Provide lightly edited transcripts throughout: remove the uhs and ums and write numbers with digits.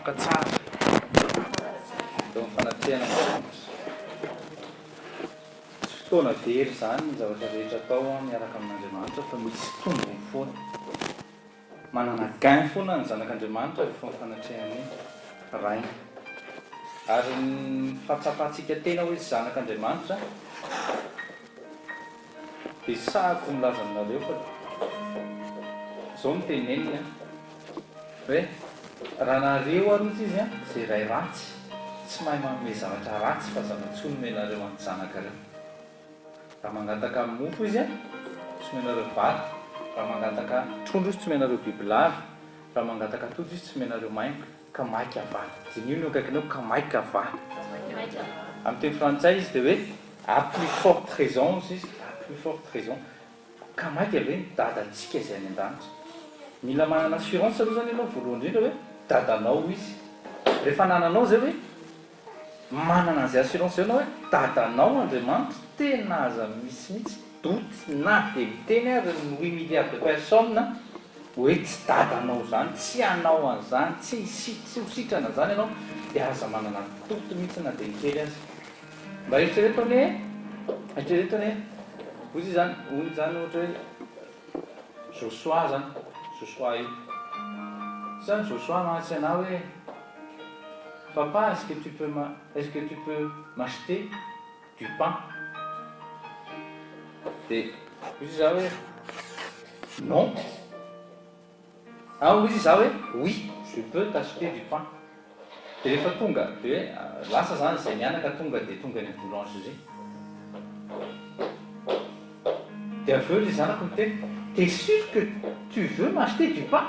Tafavoaka tsara eo amin'ny fanatrehan'Andriamanitra. Tsy fotoana very izany ny zavatra rehetra atao miaraka amin'Andriamanitra fa misy tombony foana. Manana gain foana ny zanak'Andriamanitra rehefa mifanatrehan'ny Rainy. Ary ny fahatsapantsika tena hoe zanak'Andriamanitra dia sahako milaza aminareo fa izao no teneniny an, hoe raha nareo ary hozy izy an, izay ray ratsy, tsy mahay manome zavatra ratsy fa zava-tsoa no omenareo an'ny zanakareo. Raha mangataka mofo izy, tsy omenareo vato. Raha mangataka trondro izy, tsy omenareo bibilava. Raha mangataka atody izy, tsy omenareo maingoka. Ka maika va? Diniho ny eo akaikinao, ka maika va? Amin'ny teny frantsay izy dia hoe à plus forte raison hozy izy, à plus forte raison. Ka maika ve ny dadantsika izay any an-danitra? Mila manana assurance aloha izany ianao voalohany indrindra hoe dadanao izy. Rehefa anananao izay hoe Manana an'izay assurance izay ianao hoe dadanao Andriamanitra, tena aza misy mihitsy doute na dia miteny ary ny huit milliards de personnes hoe tsy dadanao izany, tsy hanao an'izany, tsy tsy ho sitrana izany ianao dia aza manana doute mihitsy na dia ny kely aza. Mba eritrereto anie e, eritrereto anie, hoy izy izany, hoy izany ohatra hoe Josoa izany, Josoa io. Izany Josoa mantsy anah hoe Papa est-ce que tu peux est-ce que tu peux m'acheter du pain? Dia hoy izy za hoe non. Ah hoy izy za hoe oui, je peux t'acheter du pain. Dia rehefa tonga dia hoe lasa izany izay mianaka tonga dia tonga any amin'ny boulangerie. Dia avy eo ilay zanako niteny, t'es sûr que tu veux m'acheter du pain?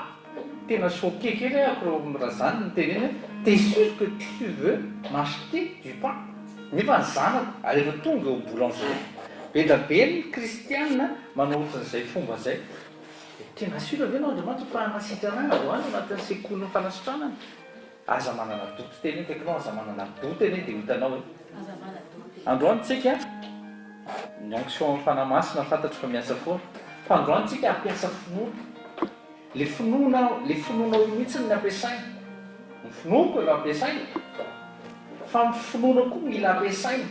Tena choqué kely aho raha izany no niteneny hoe t'es sûr que tu veux m'acheter du pain? Nefa ny zanako ary efa tonga eo amin'ny boulangerie. Be dia be ny kristiana manao ohatran'izay fomba izay. Tena sûr ve ianao Andriamanitra fa hanasitrana ahy androany ao anatin'ny sekolin'ny fanasitranana? Aza manana doute teny akaikinao, aza manana doute anie dia ho hitanao e. Androany tsika, ny onction amin'ny Fanahy Masina fantatro fa miasa foana, fa androany tsika hampiasa finoana. Le finoana, le finoanao io mihitsy no ampiasaina. Ny finoako efa ampiasaina, fa ny finoana koa mila ampiasaina,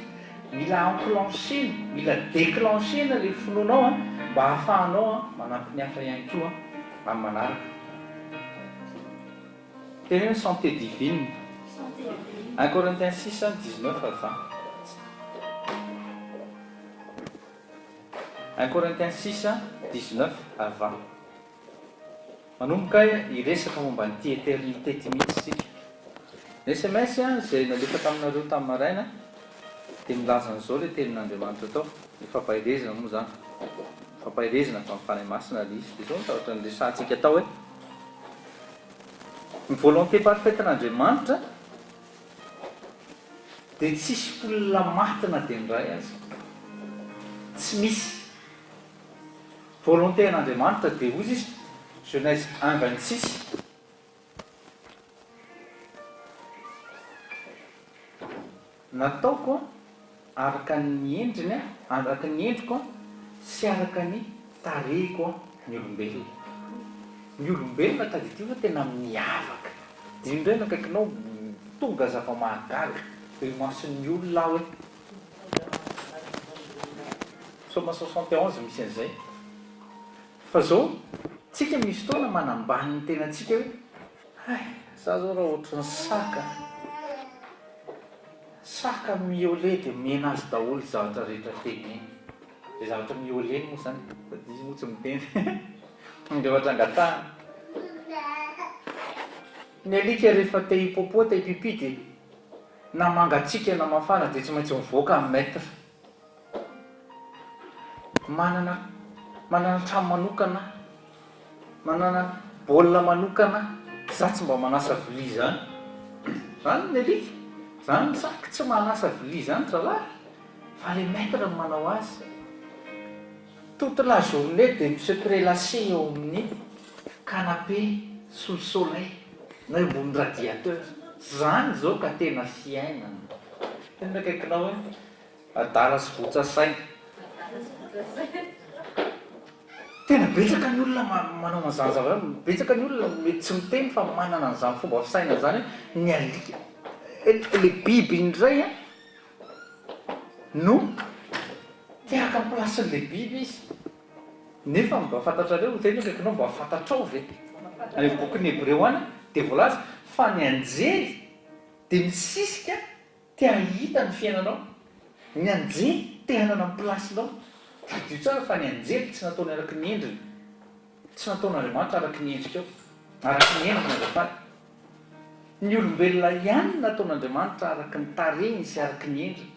mila enclencher-na, mila declencher-na le finoanao an, mba hahafahanao an manampy ny hafa ihany koa amin'ny manaraka. Teny hoe santé divine. Un Corinthiens 6, 19 à 20. Un Corinthiens 6, 19 à 20. Manomboka hiresaka momba an'ity éternité ity mihitsy isika. Ny sms izay nalefa taminareo tamin'ny maraina dia milaza an'izao ilay tenin'Andriamanitra tao, ny fampaherezana moa izany, fampaherezana avy amin'ny Fanahy Masina ilay izy. Dia izao ny zavatra niresahantsika tao hoe, Ny volonté parfaite-n'Andriamanitra dia tsisy olona maty na dia ny iray aza. Tsy misy. Volonté an'Andriamanitra dia hozy izy, Genèse un 26. Nataoko araka ny endriny, araka ny endriko sy araka ny tarehiko ny olombelona. Ny olombelona tadidio fa tena miavaka. Diniho indray ny akaikinao, tonga zava-mahagaga eo imason'ny olona aho hoe. Psaume 71 misy an'izay. Fa zao, tsika misy fotoana manambany ny tenantsika hoe, hay, za zao raha ohatran'ny saka. Saka miaulé dia omena azy daholo zavatra rehetra teneny. Izay zavatra miaulé moa izany, sady izy moa tsy miteny. Ny zavatra angatahany. Ny alika rehefa te hipôpô, te hipipi dia na mangatsiaka na mafana dia tsy maintsy mivoaka amin'ny maître. Manana manana trano manokana aho, manana baolina manokana aho, za tsy mba manasa vilia zany, zany ny alika, zany ny saka, tsy manasa vilia zany ry zalahy fa le maître no manao azy, toute la journée de mi se prélasser eo amin'ny canapé sous le soleil na eo ambony radiateur, zany zao ka tena fiainana, tena akaikinao hoe. Adala sy votsa saina. Tena betsaka ny olona manao an'izany zavatra izany, betsaka ny olona mety tsy miteny fa manana an'izany fomba fisainana izany hoe ny alika, ilay biby indray an no te haka ny place-n'ilay biby izy. Nefa mba fantatrareo, ho teny akaikinao, mba fantatrao ve? Any amin'ny bokin'ny Hebreo any dia voalaza fa ny anjely dia misisika Te hahita ny fiainanao. Ny anjely te hanana ny place-nao. Tadidio tsara fa ny anjely tsy nataony araka ny endriny. Tsy nataon'Andriamanitra araka ny endrikao. Araka ny endriny azafady. Ny olombelona ihany no nataon'Andriamanitra araka ny tarehiny sy araka ny endriny.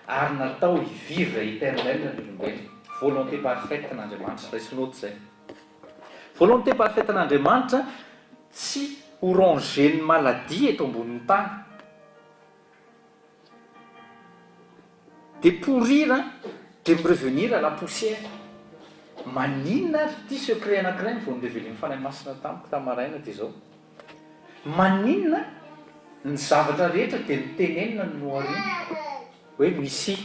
Ary natao hi-vivre éternel ny olombelona. Volonté parfaite n'Andriamanitra. Raiso note izay. Volonté parfaite n'Andriamanitra tsy ho ronger-n'ny maladie eto ambonin'ny tany. Dia pourrir an, dia mi-revenir à la poussière. Maninona ary, ity secret anankiray no vao ni-reveler-n'ny Fanahy Masina tamiko tamin'ny maraina dia izao, maninona ny zavatra rehetra dia notenenina ny nohariana hoe misy,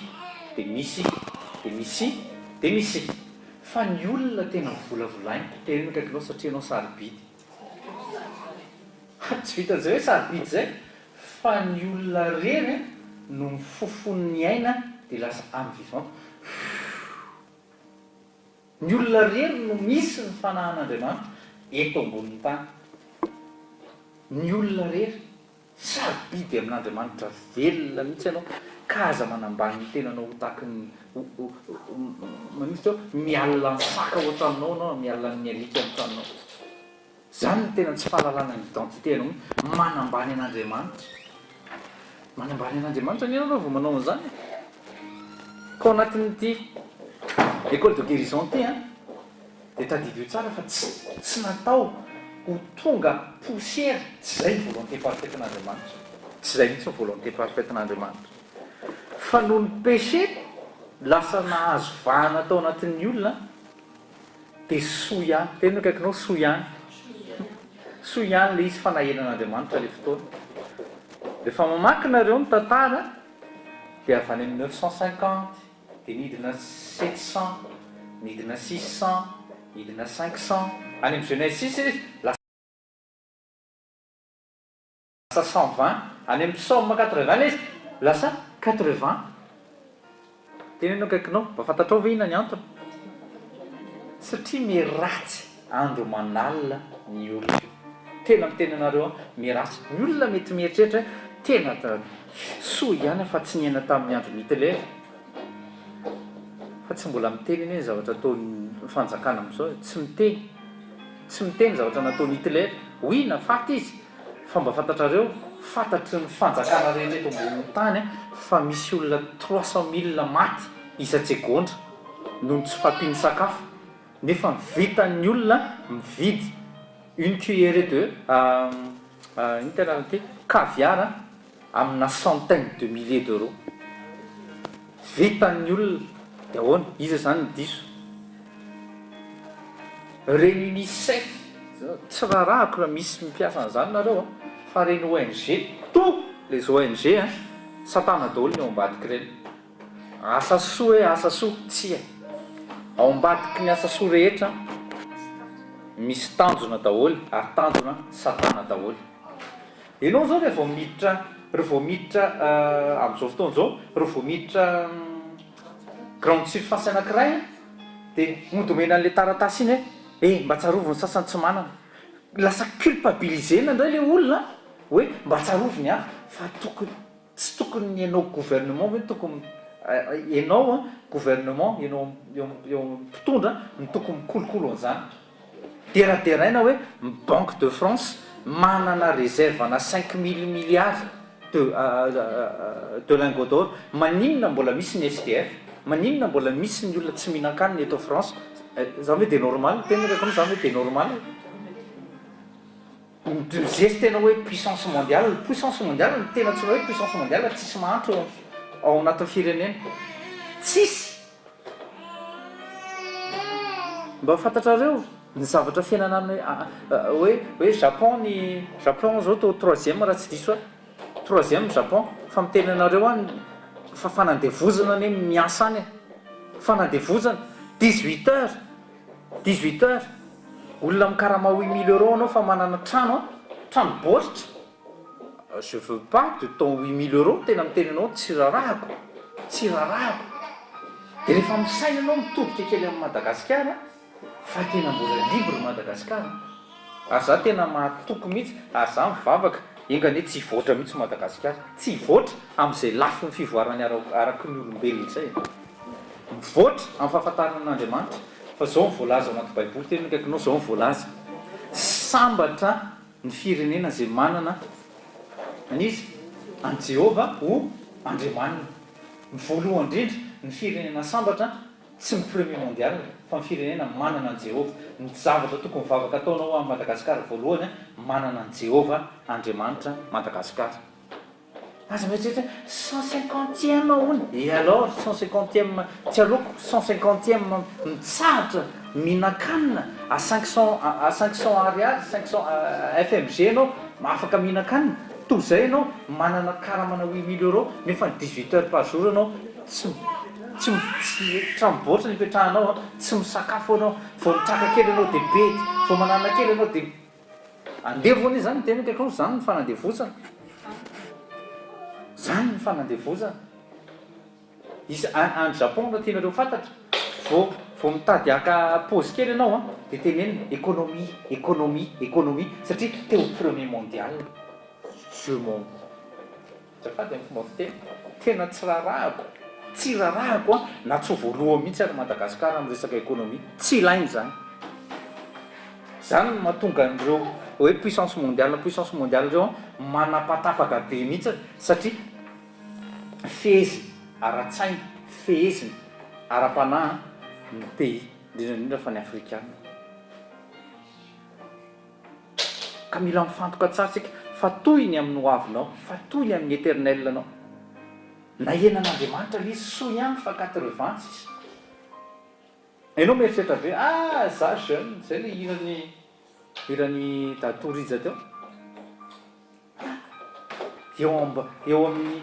dia misy, dia misy, dia misy. Fa ny olona tena volavolaina, teneno akaikinao satria ianao sarobidy. Tsy vitan'izay hoe sarobidy izay fa ny olona rery no mifofon'ny aina dia lasa âme vivante. Ny olona rery no misy ny fanahin'Andriamanitra eto ambonin'ny tany. Ny olona rery. Sarobidy amin'Andriamanitra velona mihitsy ianao ka aza manambany ny tenanao ho tahaky ny maninona izy teo mialona ny saka ao an-tranonao ianao na mialona ny alika ao an-tranonao. Zany no tena tsy fahalalana ny identité anao mihitsy, manambany an'Andriamanitra. Manambany an'Andriamanitra anie ianao raha vao manao an'izany e. Ka ao anatin'ity école de guérison ity an, dia tadidio tsara fa tsy tsy natao ho tonga poussière, tsy izay ny volonté parfaite-n'Andriamanitra, tsy izay mihitsy ny volonté parfaite-n'Andriamanitra. Fa noho ny péché lasa nahazo vahana tao anatin'ny olona, Dia soa ihany, teny akaikinao, soa ihany. Soa ihany ilay izy fa nahelan'Andriamanitra ilay fotoana. Rehefa mamaky nareo ny tantara dia avy any amin'ny 950 dia nidina 700, nidina 600, nidina 500, any amin'ny Genesis izy lasa Lasa 120, any amin'ny psaume 80 ilay izy, lasa 80. Teneno akaikinao, mba fantatrao ve inona ny antony? Satria miharatsy andro aman'alina ny olona. Tena miteny anareo aho, miharatsy. Ny olona mety mieritreritra hoe tena soa ihany aho fa tsy niaina tamin'ny andron'i Hitler. Fa tsy mbola miteny anie ny zavatra ataon'ny fanjakana amin'izao e, tsy miteny. Tsy miteny zavatra nataon'i Hitler. Oui, nafaty izy. Fa mba fantatrareo, fantatry ny fanjakana rehetra eto ambonin'ny tany fa misy olona 300 mille maty isan-tsegondra noho ny tsy fahampian'ny sakafo, nefa vitan'ny olona mividy une cuillerée de inona ty anarany ity, caviar amina centaine de milliers d'euros. Vitan'ny olona, dia ahoana? Iza izany no diso? Reny Unicef, tsy raharahako raha misy mpiasa an'izany nareo an, fa reny ONG, tous les ONG an, satana daholo ny ao ambadik'ireny. Asa soa e, asa soa, tsia. Ao ambadiky ny asa soa rehetra misy tanjona daholo ary tanjona satana daholo. Ianao izao rehefa vao miditra, rehefa vao miditra amin'izao fotoana izao, rehefa vao miditra grande surface anankiray an, dia mody omena an'ilay taratasy iny hoe eh mba tsarovy ny sasany tsy manana. Lasa culpabiliser-na indray ilay olona hoe mba tsarovy ny hafa fa tokony, tsy tokony ny ianao gouvernement ve no tokony, ianao an gouvernement, ianao eo mpitondra no tokony mikolokolo an'izany. Deraderaina hoe ny Banque de France manana réserve ana 5000 milliards de de lingots d'or, maninona mbola misy ny SDF? Maninona mbola misy ny olona tsy mihinan-kanina eto France? Zany ve de normal? Tena reko aloha zany ve de normal? Ny geste tena hoe puissance mondiale, puissance mondiale, ny tena antsoina hoe puissance mondiale tsisy mahantra eo ao anatin'ny firenena, tsisy! Mba fantatrareo ny zavatra fiainana any hoe hoe Japon ny Japon zao tô troisième raha tsy diso aho, troisième Japon fa miteny anareo aho fa fanandevozana anie ny miasa any e, fanandevozana, 18 heures. 18 heures, olona mikarama 8000 euros anao fa manana trano an, trano baoritra, je veux pas de ton 8000 euros, tena miteny anao tsy rarahako, tsy rarahako. Dia rehefa misaina anao mitodika kely amin'i Madagasikara, Fa tena mbola libre Madagascar an! Ary za tena mahatoky mihitsy ary za mivavaka enga anie tsy hivoatra mihitsy Madagascar, tsy hivoatra amin'izay lafiny fivoarany araky ny olombelona izay e! Mivoatra amin'ny fahafantarana an'Andriamanitra fa zao ny voalaza ao anaty baiboly tena akaikinao zao ny voalaza, sambatra ny firenena izay manana an'iza? An'i Jehovah ho Andriamaniny. Ny voalohany indrindra ny firenena sambatra Tsy ny premier mondial fa ny firenena manana an'i Jehovah. Ny zavatra tokony vavaka ataonao ho an'i Madagascar voalohany manana an'i Jehovah Andriamanitra Madagascar. Aza mieritreritra hoe 150ème hono, et alors 150ème tsy aleoko 150ème mitsahatra mihinan-kanina à 500 à 500 ariary 500 FMG ianao afaka mihinan-kanina toy izay ianao manana karamana 8000 euros nefa ny 18 heures par jour ianao Tsy tsy tsy trano baoritra no ipetrahanao an, tsy misakafo ianao, vao mitraka kely ianao dia bedy, vao mananana kely ianao dia andevo anie zany ny tena akaikinao, zany ny fanandevozana, zany ny fanandevozana. Isa any Japon raha tianareo fantatra, vao vao mitady haka pause kely ianao an, dia tenenina économie, économie, économie, satria te ho premier mondial, je m'en. Azafady amin'ny fomba fiteny, tena tsy rarahako, tsy rarahako an, na tsy ho voalohany mihitsy ary Madagascar amin'ny resaka économie, tsy ilaina izany. Izany no mahatonga an'ireo hoe puissance mondiale, puissance mondiale ireo an, manapatapaka be mihitsy satria feheziny ara-tsaina, feheziny ara-panahy ny pays, indrindra indrindra fa ny afrikana. Ka mila mifantoka tsara tsika fa tohiny amin'ny ho avinao, fa tohiny amin'ny éternel nao. Nahenan'Andriamanitra le izy, soa ihany fa 80 sisa. Enao mieritreritra be, ah za jeune, zay le hiran'i hiran'i Dadatoa Rija teo. Eo amb eo amin'ny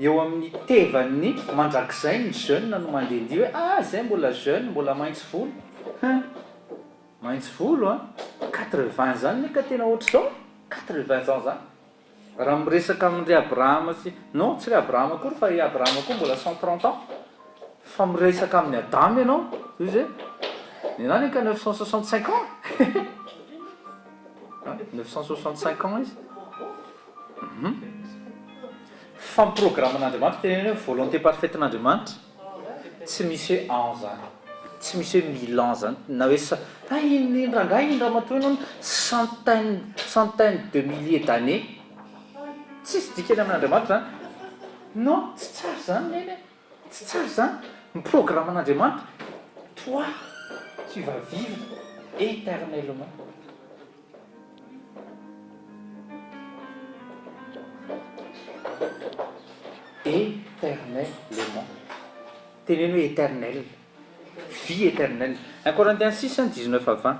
eo amin'ny tevan'ny mandrakizay ny jeune no mandehandeha hoe ah zay mbola jeune, mbola maitso volo. Hein. Maitso volo an! 80 zany ne ka tena ohatr'izao? 80 ans zany? Raha miresaka amin-dry Abrahama sy, non tsy ry Abrahama akory fa i Abrahama koa mbola 130 ans, fa miresaka amin'i Adama ianao, zay izy hoe, ny anah anie ka 965 ans e! 965 ans izy. Hum. Fa ny programme-n'Andriamanitra teneno hoe volonté parfaite-n'Andriamanitra. Tsy misy hoe ans zany, tsy misy hoe mille ans zany, na hoe sa, hay iny rangahy iny ramatoa iny hono centaine, centaine de milliers d'années, tsisy dikany amin'Andriamanitra zany, non tsy tsara zany neny e, tsy tsara zany, ny programme-n'Andriamanitra, toi tu vas vivre éternellement. Éternellement. Teneno hoe éternel. Vie éternelle. 1 Corinthiens 6, 19 à 20.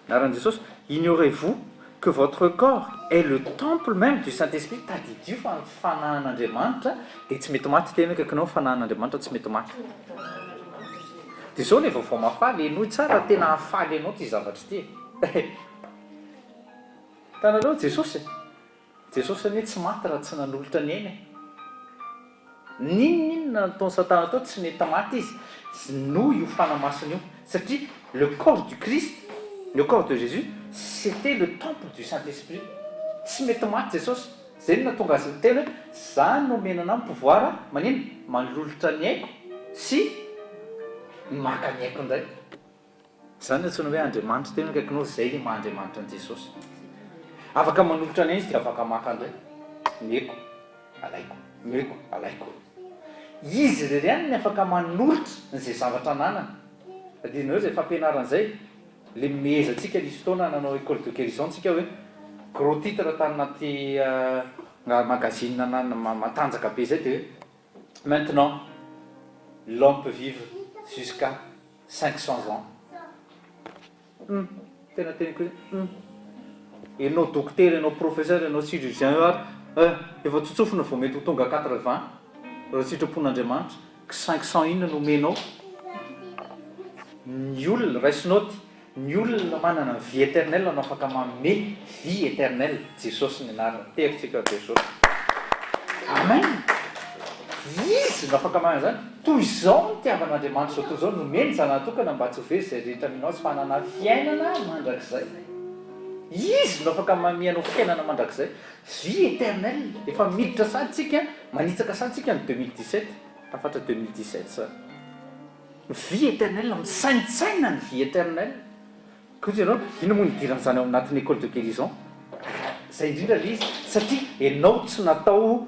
Anaran'i Jesosy, ignorez-vous que votre corps est le temple même du Saint-Esprit? Tadidio fa ny fanahin'Andriamanitra dia tsy mety maty. Teneno akaikinao ny fanahin'Andriamanitra tsy mety maty. Dia izao ilay vaovao mahafaly, henoy tsara, tena hahafaly anao ity zavatra ity e. Hitanareo Jesosy e? Jesosy anie tsy maty raha tsy nanolotra ny ainy e. N'inon'inona nataon'i Satana tao tsy nety maty izy noho io Fanahy Masina io. Satria le corps du Christ, le corps de Jésus, c'était le temple du Saint-Esprit. Tsy mety maty Jesosy. Zay no nahatonga azy niteny hoe za no omena anah ny pouvoir manino? Manolotra ny aiko sy maka ny aiko indray. Zany no antsoina hoe Andriamanitra, tena akaikinao zay le maha Andriamanitra an'i Jesosy. Afaka manolotra ny ainy izy dia afaka maka indray. Omeko, alaiko, omeko, alaiko. Izy irery ihany ny afaka manolotra izay zavatra ananany. Adinonareo izay fampianarana izay? Le mihezantsika nisy fotoana nanao école de guérison tsika hoe gros titre tany anaty magazine matanjaka be zay de hoe maintenant l'homme peut vivre jusqu'à 500 ans. Hum tena teniko hoe hum enao dokotera enao professeur enao chirurgien eo ary eh efa tsotsofina vao mety ho tonga 80 raha sitrapon'Andriamanitra. 500 inona no omenao? Ny olona, raiso naoty, ny olona manana ny vie éternelle no afaka manome vie éternelle, Jesosy ny anarany, terintsika Jesosy. Amen! Izy no afaka manana izany, toy izao no nitiavan'Andriamanitra izao tontolo izao, nomeny ny Zanany tokana mba tsy ho very izay rehetra mino Azy fa hanana fiainana mandrakizay. Izy no afaka manome anao fiainana mandrakizay, vie éternelle, efa miditra sahady tsika, manitsaka sahady tsika ny 2017, tafatra 2017 izany. Vie éternelle, misaintsaina ny vie éternelle. Koa jereo, inona moa no idiran'izany ao anatin'ny école de guérison? Izay indrindra ilay izy, satria ianao tsy natao,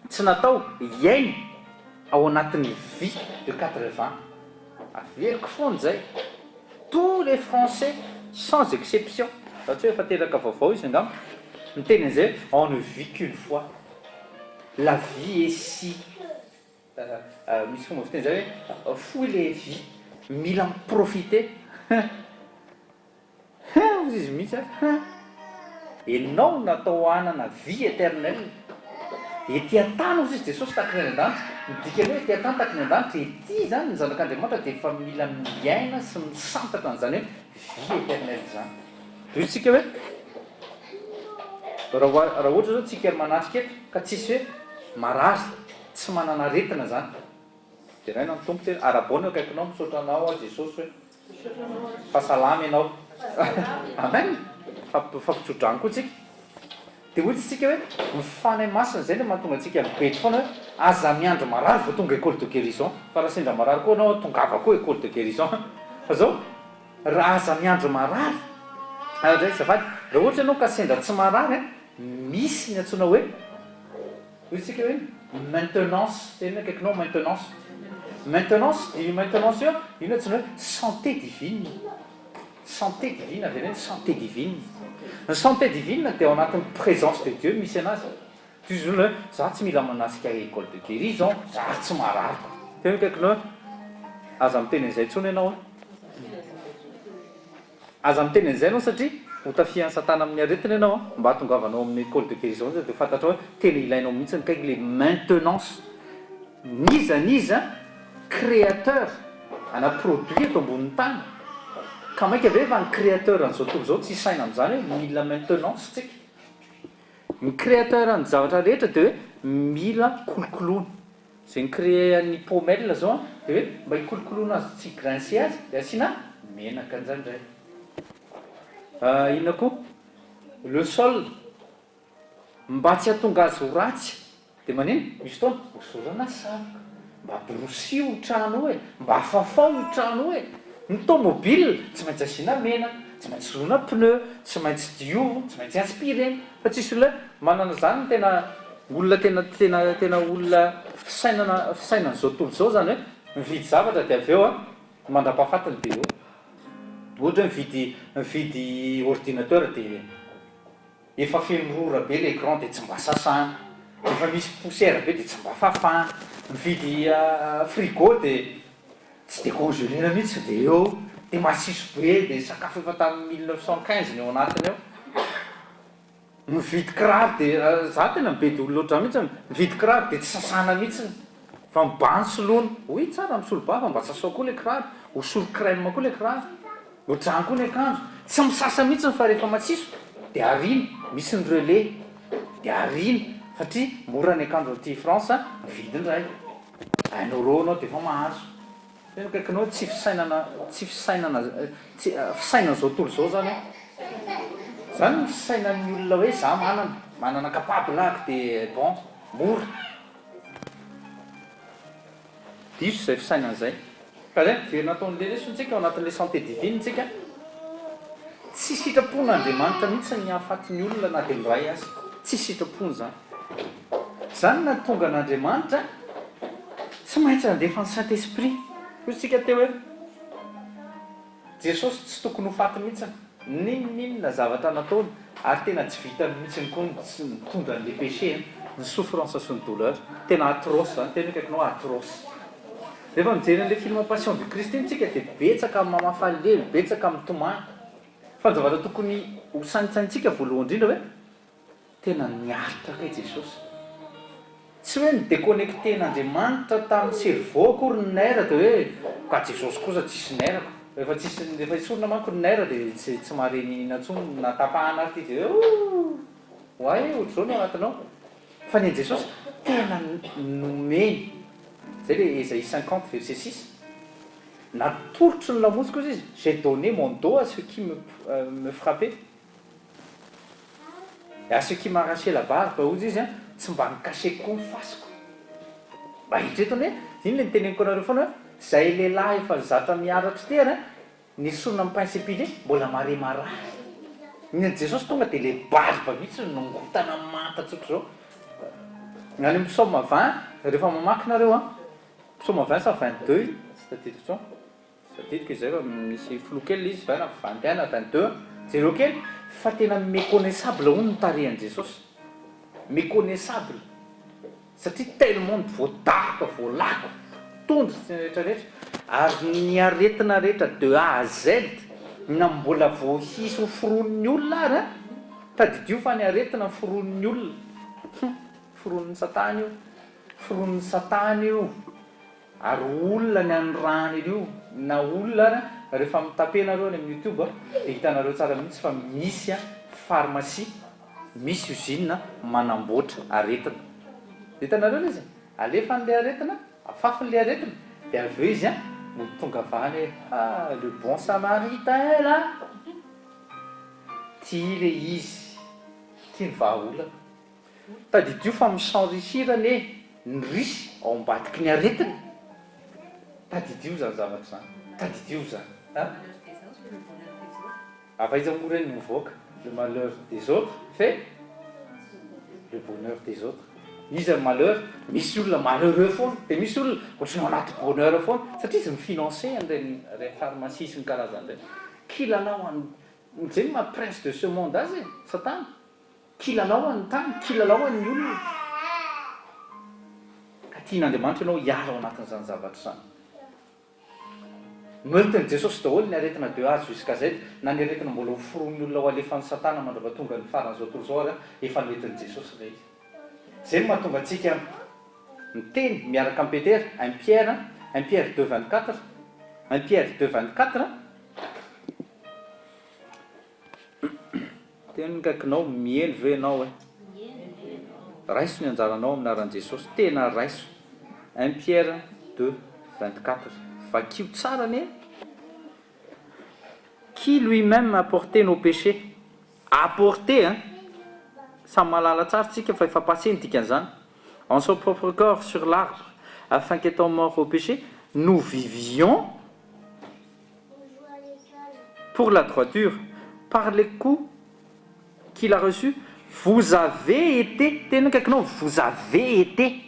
tsy natao hiaina ao anatin'ny vie de quatre-vingts. Averiko foana izay, tous les français sans exception, raha tsy hoe efa teraka vaovao izy angamba, miteny an'izay hoe on ne vit qu'une fois, la vie est si. Misy fomba fiteny zay hoe fohy le vie, mila mi profiter hein hein hozy izy mihitsy ary hein, enao natao hanana vie eternelle ety an-tany hozy izy Jesosy tahaky ny any an-danitra, ny dikany hoe ety an-tany tahaky ny an-danitra, ety zany ny zanak'Andriamanitra dia efa mila miaina sy misantatra an'izany hoe vie eternelle izany. Hoy isika hoe raha ohatra zao tsika manatrika eto ka tsisy hoe marary, Tsy manana aretina zany. Deraina ny Tompo tena. Arahabao ny eo akaikinao, misaotra anao aho Jesosy hoe fa salama ianao. Amen. Fampitsodrano koa tsika. Dia hoy tsika hoe ny Fanahy Masina izay no mahatonga antsika mibedy foana hoe aza miandry marary vao tonga école de guérison. Fa raha sendra marary koa ianao tongava koa école de guérison. Fa zao raha aza miandry marary, azafady, raha ohatra ianao ka sendra tsy marary an, misy ny antsoina hoe Hoy isika hoe maintenance, tena akaikinao maintenance. Maintenance, dia io maintenance io, io no antsoina hoe santé divine. Santé divine, avereno santé divine. Ny santé divine dia ao anatin'ny présence de Dieu misy anazy. Toy izao hoe za tsy mila manasika école de guérison, za tsy marary. Tena akaikinao hoe aza miteny an'izay intsony ianao an. Aza miteny an'izay ianao satria ho tafihan'i satana amin'ny aretina ianao an, mba hahatongavanao amin'ny école de guérison zay dia ho fantatrao hoe tena ilainao mihitsy ny kaiky le maintenance n'iza n'iza créateur ana produit eto ambonin'ny tany ka maika ve fa ny créateur an'izao tontolo izao tsy hisaina amin'izany hoe mila maintenance tsika, ny créateur ny zavatra rehetra dia hoe mila kolokoloina. Izay ni-créer an'ny paumelle zao an, dia hoe mba hikolokoloana azy tsy hi-grincer azy dia asiana menaka indraindray. Inona koa? Le sol, mba tsy hahatonga azy ho ratsy dia manino? Misy fotoana hosorana savoka, mba borosio io trano io e, mba fafao io trano io e. Ny tomobile tsy maintsy asiana menaka, tsy maintsy soloina pneu, tsy maintsy diovina, tsy maintsy inspirena. Fa tsisy olona manana izany ny tena olona tena tena tena olona fisainana fisainan'izao tontolo izao izany hoe mividy zavatra dia avy eo an mandrapahafatiny dia eo. Ohatra hoe mividy mividy ordinateur dia efa feno rora be le écran dia tsy mba sasana, efa misy poussière be dia tsy mba fafana, mividy frigo dia Tsy dia congelena mihitsy dia eo dia masiso be dia sakafo efa tamin'ny 1915 ny ao anatiny ao. Mividy kiraro dia za tena mibedy olona ohatr'izany mihitsy, mividy kiraro dia tsy sasana mihitsy fa mibano soloina. Oui tsara misolo ba fa mba sasao koa ilay kiraro, hosory crème koa ilay kiraro. Ohatr'izany koa ny akanjo, tsy misasa mihitsy fa rehefa masiso dia ariana, misy ny relais dia ariana satria mora ny akanjo aty France mividy indray. Un euro anao dia efa mahazo. Tena akaikinao hoe tsy fisainana, tsy fisainana, tsy fisainan'izao tontolo izao zany an. Zany ny fisainan'ny olona hoe za manana, manana capable ahako dia bon, mora. Diso izay fisainana izay. Ka zay, miverina ato amin'ilay lesona tsika, ao anatin'ilay santé divine tsika. Tsy sitrapon'Andriamanitra mihitsy ny hahafaty ny olona na dia ny iray aza. Tsy sitrapony izany. Izany no nahatonga an'Andriamanitra tsy maintsy nandefa ny Saint Esprit. Hoy isika teo hoe Jesosy tsy tokony ho faty mihitsy, n'inon'inona zavatra nataony, ary tena tsy vitany mihitsy koa ny tsy nitondra an'ilay péché, ny souffrance sy ny douleur. Tena atroce izany, tena akaikinao atroce. Rehefa mijery an'ilay film Passion du Christ iny tsika dia betsaka ny mamafalelo, betsaka mitomany. Fa ny zavatra tokony ho saintsaintsika voalohany indrindra hoe, Tena niaritra kay Jesosy. Tsy hoe ni-deconnecter-n'Andriamanitra tamin'ny cerveau akory ny nerf dia hoe ka Jesosy kosa tsisy nerf ko. Rehefa tsisy, rehefa esorina manko ny nerf dia tsy tsy mahare n'inona intsony na tapahana ary ity dia hoe ooh! Oay ohatr'izao no anatinao. Fa ny an'i Jesosy tena nomeny. Izay ilay Esaïe 50 verset 6. Natolotro ny lamosiko hozy izy, j'ai donné mon dos à ceux qui me me frappaient. Et à ceux qui m'arrachaient la barbe hozy izy an, tsy mba ni-cacher-ko koa ny face-ko. Mba eritrereto anie, iny ilay niteneniko anareo foana hoe, izay lehilahy efa zatra miharatra ity ary an, nesorina amin'ny pince épilée, mbola mahare marary. Ny an'i Jesosy tonga dia ilay barbe mihitsy no nongotana manta tsotr'izao. Any amin'ny psaume 20, rehefa mamaky nareo an, psaume 20 sa 22 iny, tsy tadidiko intsony. Tadidiko izay fa misy flou kely ilay izy, vingt na 21 na 22, jereo kely fa tena méconnaissable hono ny tarehin'i Jesosy, méconnaissable satria tellement voadaroka, voalako, tondro sy ny rehetra rehetra, ary ny aretina rehetra de A à Z na mbola vao hisy ho foronin'ny olona ary an, tadidio fa ny aretina foronin'ny olona, hum, foronin'i satana io, foronin'i satana io. Ary olona ny anirahany an'io na olona ary rehefa mi-taper nareo any amin'ny youtube dia hitanareo tsara mihitsy fa misy pharmacie misy usine manamboatra aretina. Hitanareo ilay izy? Alefany ilay aretina, afafiny ilay aretina dia avy eo izy mody tonga avy any hoe ah le bon samaritain là! Ty ilay izy, ty ny vahaolana. Tadidio fa mi-s'enrichir anie ny riche ao ambadiky ny aretina. Tadidio izany zavatra izany. Tadidio izany a. Avy aiza moa ireny no mivoaka? Le malheur des autres fait le bonheur des autres. Iza ny malheur? Misy olona malheureux foana, dia misy olona ohatran'ny ao anaty bonheur foana satria izy mi-financer an'ireny ireny pharmacie sy ny karazany ireny. Kilalao an'ny, izay no maha prince de ce monde azy e, satana. Kilalao an'ny tany, kilalao an'ny olona. Ka tian'Andriamanitra ianao hiala ao anatin'izany zavatra izany. Noentin'i Jesosy daholo ny aretina de A jusqu'à Z, na ny aretina mbola ho foronin'ny olona ho alefan'i Satana mandrapatonga ny faran'izao tontolo izao ary efa noentin'i Jesosy ilay izy. Izay no mahatonga antsika miteny miaraka amin'i Petera, un Pierre, un Pierre 2 24, un Pierre 2 24, Teny ny kaikinao, miely ve ianao eh? Raiso ny anjaranao amin'ny anaran'i Jesosy, tena raiso. Un Pierre 2, 24, vakio tsara anie. Qui lui-même a porté nos péchés, a porté hein, samy mahalala tsara tsika fa efa passé ny dikan'izany, en son propre corps sur l'arbre, afin qu'étant morts au péché, nous vivions pour la droiture, par les coups qu'il a reçus, vous avez été, teny akaikinao, vous avez été.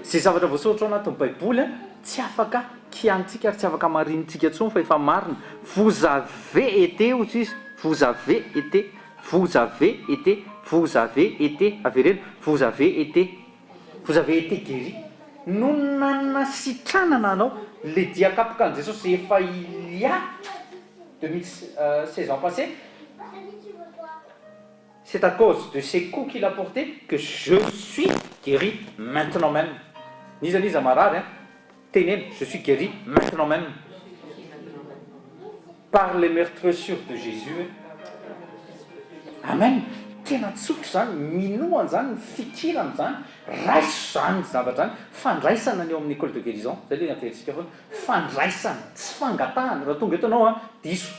Izay zavatra voasoratra ao anatin'ny Baiboly an, tsy afaka kianintsika ary tsy afaka hamarinintsika intsony fa efa marina. Vous avez été hoy izy, vous avez été, vous avez été, vous avez été, avereno, vous avez été. Vous avez été guéri. No nanasitranana anao. Le dia kapoka an'i Jesosy efa il y a 2016 ans passé, c'est à cause de ces coups qu'il a porté que je suis guéri maintenant même. N'iza n'iza marary an, teneno je suis guéri maintenant même par les meurtressures de Jésus. Amen! Tena tsotra izany, minoa an'izany, mifikira amin'izany, raiso izany zavatra izany, fandraisana ny eo amin'ny école de guérison, izay ilay averintsika foana, fandraisana, tsy fangatahana, raha tonga eto ianao an, diso,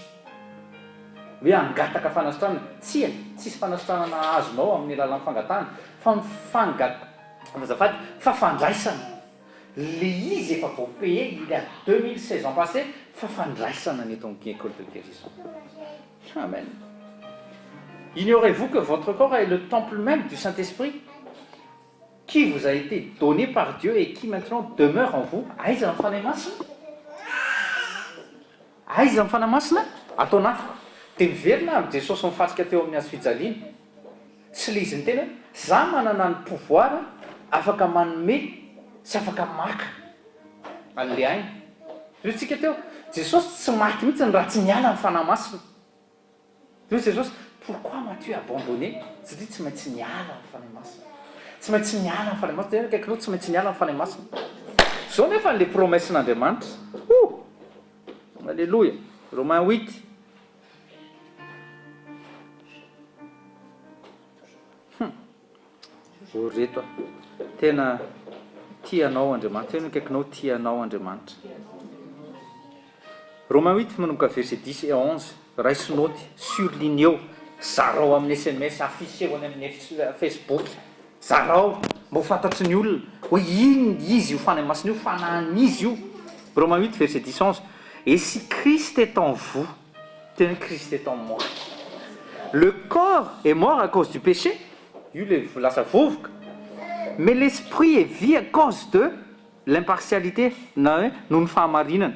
hoe hangataka fanasitranana, tsia, tsisy fanasitranana azonao amin'ny alalan'ny fangatahana, fa ny fanga, azafady, fa fandraisana. Le izy efa voa-payer il y a 2016 ans passé fa fandraisana ny eto amin'ny école de guérison. Amen. Ignorez-vous que votre corps est le temple même du Saint-Esprit qui vous a été donné par Dieu et qui maintenant demeure en vous? Aiza ny Fanahy Masina? Aiza ny Fanahy Masina? Ato anatiko. Dia miverina amin'i Jesosy nifantsika teo amin'ny hazo fijaliana. Sy le izy niteny hoe, za manana ny pouvoir afaka manome sy afaka maka an'le aina. Hoy tsika teo, Jesosy tsy maty mihitsy raha tsy niala ny Fanahy Masina. Hoy Jesosy, pourquoi m'as-tu abandonné? Satria tsy maintsy niala ny Fanahy Masina. Tsy maintsy miala ny Fanahy Masina. Tena akaikinao, tsy maintsy miala ny Fanahy Masina. Zao nefa le promesse-n'Andriamanitra. Ouh! Alléluia. Romains huit. Hum. O ry reto a. Tena tia anao Andriamanitra. Tena akaikinao tia anao Andriamanitra. Romains huit manomboka verset dix et onze, raiso naoty, surligneo, zarao amin'ny sms, afficheo any amin'ny facebook, zarao mba ho fantatry ny olona hoe inn izy io Fanahy Masina io, fanahin'iza io. Romains huit verset dix onze, et si Christ est en vous, teny hoe Christ est en moi, le corps est mort à cause du péché, io le lasa vovoka, mais l'esprit est vie à cause de l'impartialité na hoe noho ny fahamarinana.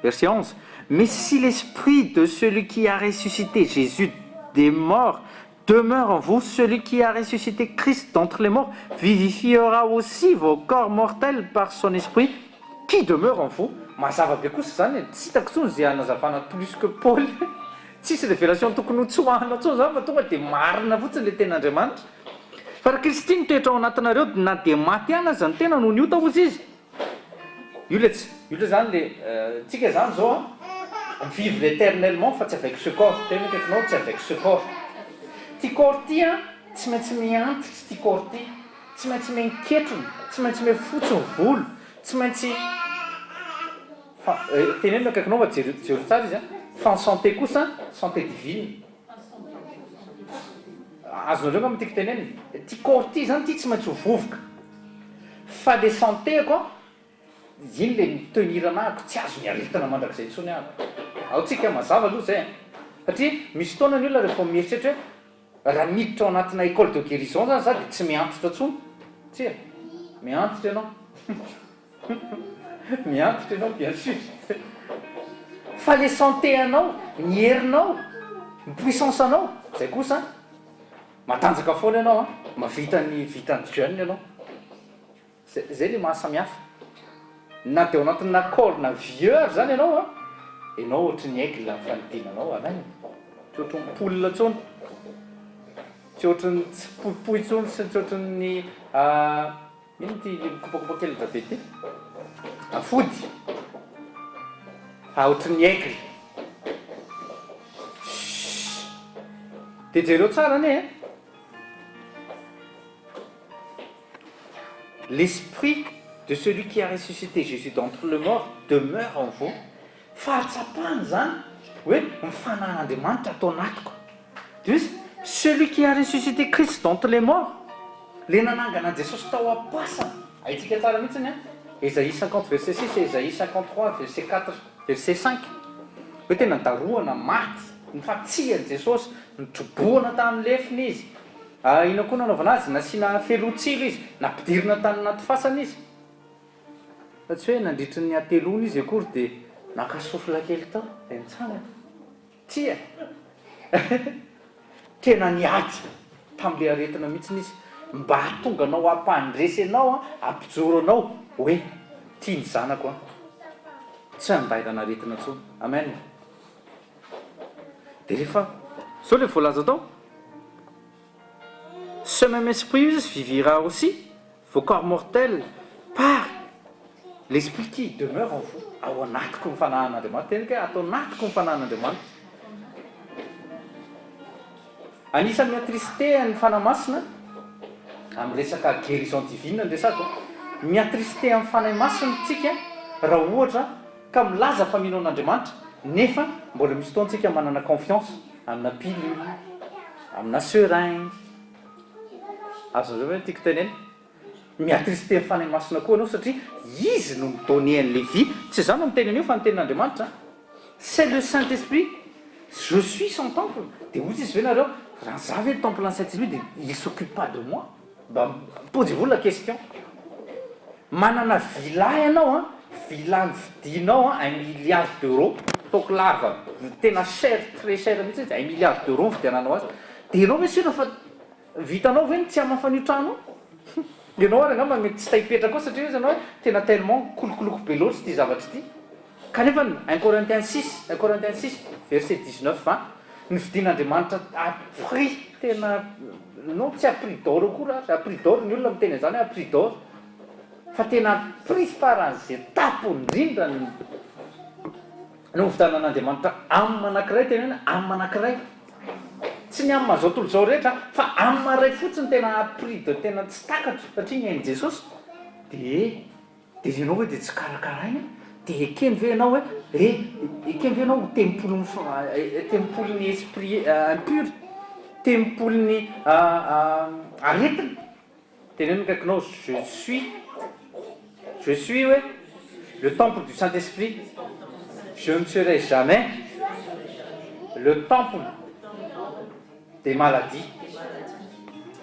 Verset 11, Mais si l'esprit de celui qui a ressuscité Jésus des morts demeure en vous, celui qui a ressuscité Christ d'entre les morts vivifiera aussi vos corps mortels par son esprit qui demeure en vous. Mazava be kosa izany e, tsy hitako intsony izay hanazavana plus que Paoly, tsisy révélation tokony ho tsoahana intsony izany fa tonga dia marina fotsiny ilay tenin'Andriamanitra. Fa raha Kristy mitoetra ao anatinareo na dia maty ihany aza ny tena noho ny ota hozy izy, io le tsy, io le zany le, tsika zany zao an, vivre eternellement fa tsy avec ce corps, tena akaikinao tsy avec ce corps. Ty corps ty an, tsy maintsy mihantitra ty corps ty, tsy maintsy mihenketrona, tsy maintsy mihafotsy ny volo, tsy maintsy, fa teneno akaikinao fa jereo jereo tsara izy an, fa ny santé kosa santé divine. Azonareo angamba tiako tenenina, ity corps ity zany ity tsy maintsy ho vovoka, fa le santé-ko an, iny le mi-tenir anahako, tsy azon'ny aretina mandrakizay intsony ahako. Ao tsika mazava aloha zay an, satria misy fotoana ny olona rehefa mieritreritra hoe raha miditra ao anatina école de guérison zany za de tsy mihantitra intsony, tsia, mihantitra ianao. Miantitra ianao bien sûr. Fa le santé anao, ny herinao, ny puissance anao, zay kosa matanjaka foana ianao an, mahavita ny vitan'ny jeune ianao. Zay zay le mahasamihafa. Na de ao anatin'ny accord na vieux ary zany ianao an, ianao ohatry ny aigle ny fanidinanao, amen. Tsy ohatry ny poule intsony, tsy ohatry ny tsipoipoy intsony sy tsy ohatry ny Inona ity mikopakopa kelitra be ity? Afody. Fa ohatry ny aigle. Shhh. Dia jereo tsara anie e. L'esprit de celui qui a ressuscité Jésus d'entre le mort demeure en vous. Fahatsapana izany hoe ny fanahin'Andriamanitra ato anatiko. Dia hoe celui qui a ressuscité Christ d'entre les morts, ilay nanangana an'i Jesosy tao am-pasana. Haintsika tsara mihitsy ny an, Esaïe 50 verset 6 et Esaïe 53 verset 4 verset 5, hoe tena darohana maty, nifantsihan'i Jesosy, nitrobohana tamin'ny lefona izy, inona koa nanaovana azy, nasiana felotsilo izy, nampidirina tany anaty fasana izy. Fa tsy hoe nandritry ny hateloana izy akory dia naka souffle kely tao dia nitsangana. Tsia. Tena niady tamin'ilay aretina mihitsy izy mba hahatonga anao hampandresy anao, hampijoro anao hoe tia ny zanako aho. Tsy handairana aretina intsony. Amen. Dia rehefa izao ilay voalaza tao, Ce même esprit vivira aussi Vos corps mortels par l'esprit qui demeure en vous, ao anatiko ny fanahin'Andriamanitra, teniko hoe ato anatiko ny fanahin'Andriamanitra. Anisan'ny mi-attrister ny Fanahy Masina, amin'ny resaka guérison divine no resako, mi-attrister amin'ny Fanahy Masina tsika raha ohatra ka milaza fa mino an'Andriamanitra nefa mbola misy fotoana tsika manana confiance amina pilule, amina seringue, Azonareo ve ny tiako tenenina? Mi-attrister ny Fanahy Masina koa ianao satria Izy no mi-donner an'ilay vie. Tsy izaho no miteny an'io fa ny Tenin'Andriamanitra an. C'est le Saint Esprit. Je suis son temple. Dia hoy izy ve nareo, raha izaho ve temple an'ny Saint Esprit dia il s'occupe pas de moi? Mba posez-vous la question. Manana villa ianao an, villa novidianao an, un milliard d'euros, ataoko lava, tena cher, très cher mihitsy izy, un milliard d'euros nividiananao azy. Dia ianao ve sûr fa vitanao ve ny tsy hamafa an'io trano io? Ianao ary angamba mety tsy te hipetraka ao satria hozy ianao hoe tena tellement kolokoloiko be loatra ity zavatra ity. Kanefa ny un Corinthiens six, un Corinthiens six verset 19 20. Novidian'Andriamanitra à prix tena, non tsy à prix d'or akory ary, à prix d'or ny olona miteny an'izany hoe à prix d'or, fa tena à prix faran'izay tampony indrindra ny novidianan'Andriamanitra âme anankiray, teneno hoe âme anankiray. Tsy ny âme izao tontolo izao rehetra fa âme iray fotsiny tena à prix de tena tsy takatro satria ny ain'i Jesosy dia. Dia ianao ve dia tsy karakaraina? Dia ekeny ve ianao hoe eh, ekeny ve ianao ho tempolin'ny tempolin'ny esprit impur, tempolin'ny aretina? Teneno ny akaikinao, je suis, je suis hoe le temple du Saint Esprit, je ne serai jamais le temple des maladies.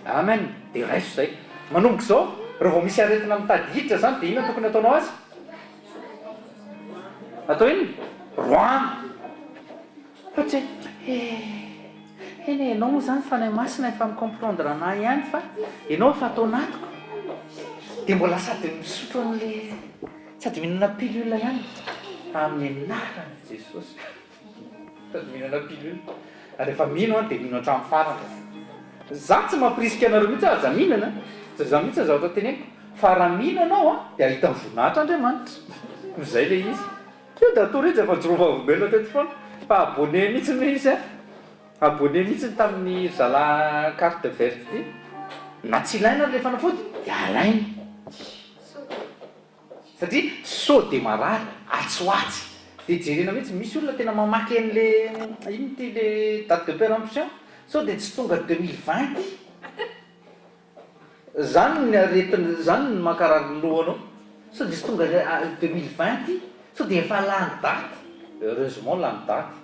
Amen, dia raiso izay. Manomboka izao, raha vao misy aretina mitady hiditra izany dia inona no tokony ataonao azy? Atao inona? Roahina. Fa tsy hoe eh, eny e, ianao moa izany Fanahy Masina efa mi-comprendre anah ihany fa ianao efa ato anatiko. Dia mbola sady misotro an'ilay, sady mihinana pilule ihany. Amin'ny anaran'i Jesosy. Sady mihinana pilule. Rehefa mino an dia mino hatramin'ny farany. Za tsy mampirisika anareo mihitsy aza mihinana, tsy zany mihitsy ny zavatra teneniko, fa raha mino ianao an dia hahita ny voninahitr' Andriamanitra. Zay le izy. Io dia atoro izy efa nijoro vavolombelona teto foana fa abonné mihitsy ny izy an, abonné mihitsy tamin'ny ry zalahy carte verte ity. Na tsy ilaina ary le fanafody dia alainy. Satria sao dia marary atsy ho atsy. Dia jerena mihitsy, misy olona tena mamaky an'le inona ity le date de péremption, sao dia tsy tonga 2020 ity. Zany ny aretina, zany ny mankarary ny lohanao. Sao dia tsy tonga 2020 ity, sao dia efa lany daty. Heureusement lany daty.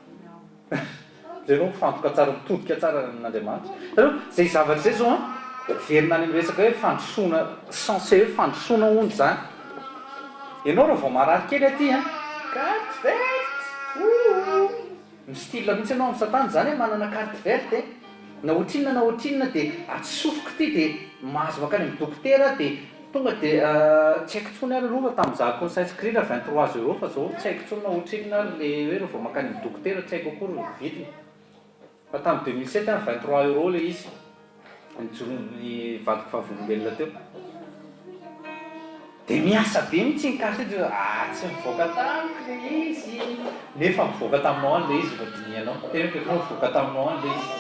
Zay aloha mifantoka tsara, mitodika tsara any amin'Andriamanitra. Hitanareo, zay zavatra zay zao an, miverina any amin'ny resaka hoe fandrosoana, censé hoe fandrosoana hono zany. Ianao raha vao marary kely aty an, carte verte, ouh, mi-style mihitsy ianao amin'ny satana, zany hoe manana carte verte e, na ohatrinona na ohatrinona dia atsofoko ity dia mahazo mankany amin'ny dokotera dia Tonga dia tsy haiko intsony ary aloha fa tamin'izaho ni-s'inscrire 23 euros fa zao tsy haiko intsony na ohatrinona ary le hoe raha vao mankany amin'ny dokotera tsy haiko akory ny vidiny fa tamin'ny 2007 an 23 euros le izy nijoroan'ny vadiko vavolombelona teo dia miasa be mihitsy iny carte iny ah tsy nivoaka tamiko le izy nefa mivoaka taminao any le izy rehefa dinihanao tena hoe mivoaka taminao any le izy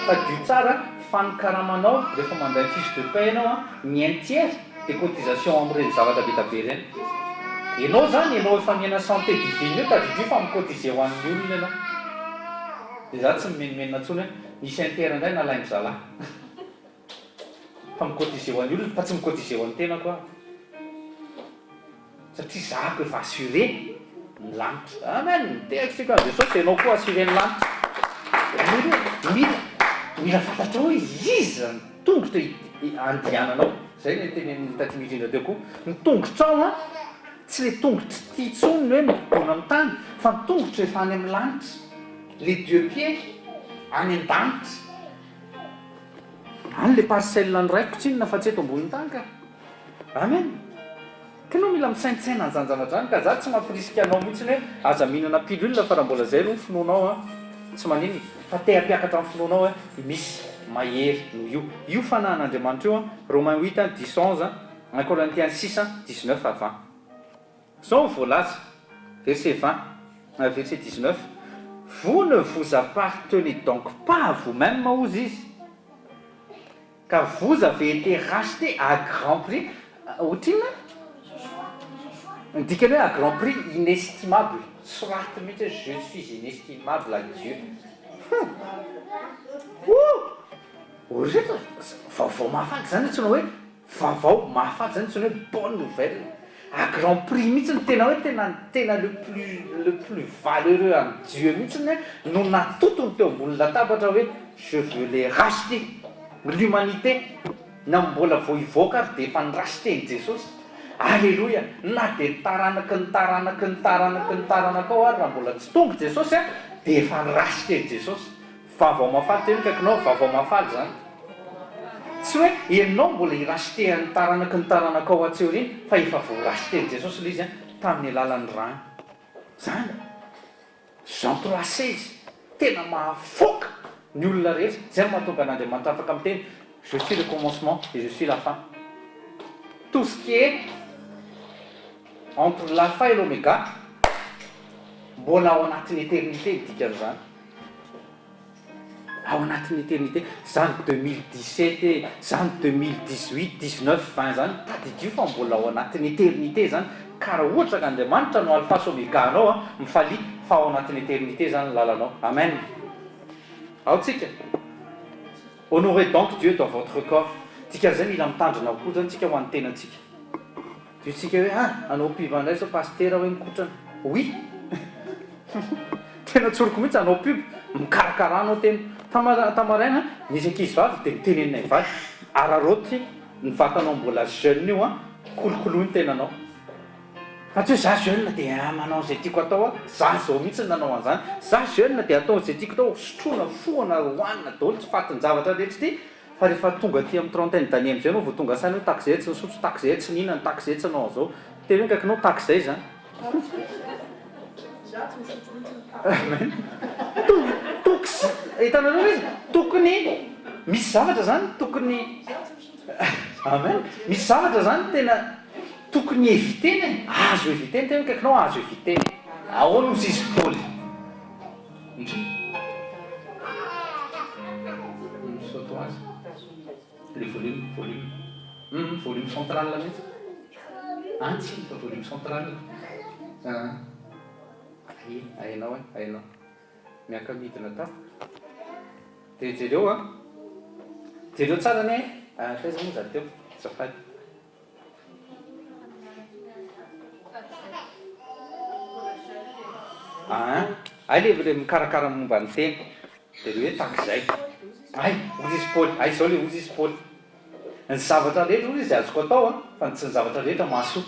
tadidio tsara Fa ny karamanao rehefa mandray fiche de paie ianao an, ny un tiers dia cotisation amin'ireny zavatra be da be ireny. Ianao izany, ianao efa miaina santé divine io tadidio fa mi-cotiser ho an'ny olona ianao. Dia za tsy mimenomenona intsony hoe nisy un tiers indray nalain-dry zalahy. Fa mi-cotiser ho an'ny olona fa tsy mi-cotiser ho an'ny tenako aho. Satria zahako efa assuré ny lanitra. Amen! Tehaka isika an'i Jesosy, ianao koa assuré ny lanitra. Izany hoe mila mila fantatrao hoe iza ny tongotra andehananao. Izay ilay tenenin'i Taty Mirindra teo koa. Ny tongotrao an, tsy ilay tongotr'ity intsony ny hoe midona amin'ny tany, fa ny tongotra efa any amin'ny lanitra. Les deux pieds any an-danitra. Any ilay parcelle an'ny raiko tsinona fa tsy eto ambonin'ny tany ka. Amen! K'nao mila misaintsaina an'izany zavatra izany ka za tsy mampirisika anao mihitsiny hoe aza mihinana pilule fa raha mbola zay aloha ny finoanao an tsy maninona fa te hampiakatra ny finoanao hoe misy mahery noho io io fanahin'Andriamanitra io an Romains huit an dix onze an un Corinthiens six an dix neuf à vingt zao ny voalaza verset vingt verset dix neuf vous ne vous appartenez donc pas à vous-même hozy izy Car vous avez été racheté à grand prix, ohatrinona? Ny dikany hoe à grand prix, inestimable, soraty mihitsy hoe je suis inestimable à Dieu. Hum! Ouh! Oreto, vaovao mahafaly zany antsoina hoe vaovao mahafaly zany antsoina hoe bonne nouvelle. À grand prix mihitsy ny tena hoe tena tena le plus le plus valeureux an'i Dieu mihitsy no natotony teo ambony latabatra hoe je veux les racheter, l'humanité na mbola vao hivoaka ary dia efa ni-racheter-n'i Jesosy. Aleloia! Na dia ny taranaky ny taranaky ny taranaky ny taranakao ary raha mbola tsy tonga Jesosy dia efa ni-racheter-n'i Jesosy. Vaovao mahafaly teny akaikinao, vaovao mahafaly izany. Tsy hoe ianao mbola hi-racheter ny taranaky ny taranakao atsy aoriana fa efa voa-racheter-n'i Jesosy ilay izy tamin'ny alalan'ny rany. Izany. Jean 3 16. Tena mahafoaka ny olona rehetra. Izay no mahatonga an'Andriamanitra afaka miteny, Je suis le commencement et je suis la fin. Tout ce qui est entre l'alpha et l'oméga, mbola ao anatin'ny éternité ny dikan'izany. Ao anatin'ny éternité. Zany 2017 e, zany 2018, 19, 20 zany, tadidio fa mbola ao anatin'ny éternité zany. Ka raha ohatra ka Andriamanitra no alpha sy omega anao an, mifalia fa ao anatin'ny éternité zany ny lalanao. Amen. Ao tsika. Honorez donc Dieu dans votre corps. Dikan'izay mila mitandrina koa zany tsika ho an'ny tenantsika. Dia tsika hoe ah, hanao pub indray zao pasitera hoe mikotrana. Oui. Tena tsoriko mihitsy hanao pub, mikarakara anao tena. Tamaraina nisy ankizy vavy dia niteneninay vady, araraoty ny vatanao mbola jeune io an, kolokoloy ny tenanao. Fa tsy hoe za jeune dia manao izay tiako atao aho, za zao mihitsy no nanao an'izany, za jeune dia atao izay tiako atao, sotroina, fohana, hohanina daholo ty fatin-javatra rehetra ity, fa rehefa tonga aty amin'ny trentaine d'année amin'izay ianao vao tonga saina hoe takizay tsy nisotro, takizay tsy nihinana, takizay tsy nanao an'izao, tena hoe akaikinao takizay izany. Amen. Toky, hitanareo ilay izy? Tokony misy zavatra izany tokony Amen. Misy zavatra izany tena tokony éviter-na e, azo éviter-na, tena akaikinao azo éviter-na. Ahoana ozy izy Paoly? Ndry. Misaotra azy. Le volume, volume. Hum, volume central mihitsy. An tsy fa volume central. Ah. Ay, ahenao e, ahenao. Miaka-midina tampoka. Dia jereo an. Jereo tsara anie e. Taiza moa za teo? Azafady. Aa, hay le le mikarakara momba ny tena. Dia le hoe tahak'izay. Hay, hozy izy Paoly. Hay izao le hozy izy Paoly. Ny zavatra rehetra hozy izy azoko atao an, fa tsy ny zavatra rehetra mahasoa.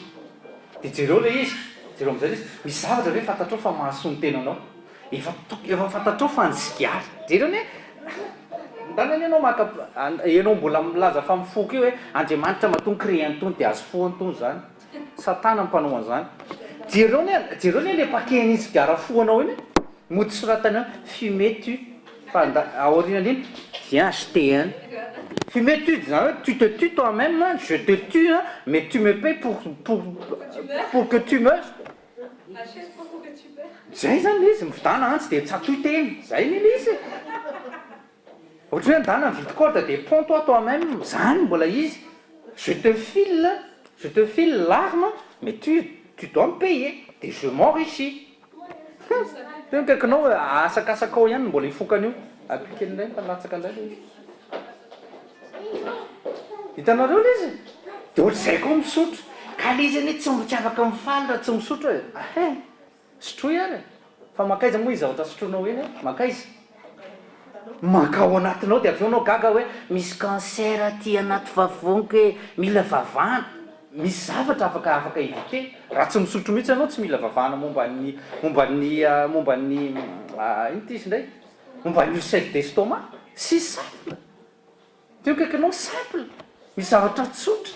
Dia jereo le izy, jereo amin'izay le izy. Misy zavatra ve fantatrao fa mahasoa ny tenanao? Efa tok- efa fantatrao fa ny sigara. Jereo anie, ndana anie ianao maka, ianao mbola milaza fa mifoka io hoe Andriamanitra matoa ni-créer an'itony dia azo fohana itony izany. Satana no mpanao an'izany. Jereo anie, jereo anie le paquet an'iny sigara fohanao iny e. Mody soratany eo fumer tue fa anda aorianan'iny viens acheter un. Fumer tue zany hoe tu te tues toi même, je te tue mais tu me payes pour pour pour que tu meurs. Zay zany le izy, mividana antsy de tsatoy teny, zay anie le izy e. Ohatry ny hoe ndana mividy corde de pends toi toi même, zany mbola izy, je te file, je te file l'arme mais tu tu dois me payer de je m'enrichis. Hum! Teo ny akaikinao asakasakao ihany no mbola hifoka an'io, ampio kely indray fa latsaka indray le izy. Hitanareo le izy? De ohatr'izay koa misotro, ka le izy anie tsy tsy afaka mifaly raha tsy misotro e, ahin! Sotroy ary e! Fa mankaiza moa iny zavatra sotroinao iny e? Mankaiza? Mankao anatinao dia avy eo anao gaga hoe misy cancer aty anaty vavoniko e! Mila vavahana. Misy zavatra afaka afaka éviter. Raha tsy misotro mihitsy ianao tsy mila vavahana momba ny momba ny momba ny inona ity izy indray? Momba ny ulcère d'estomac. C'est simple. Teo akaikinao simple, misy zavatra tsotra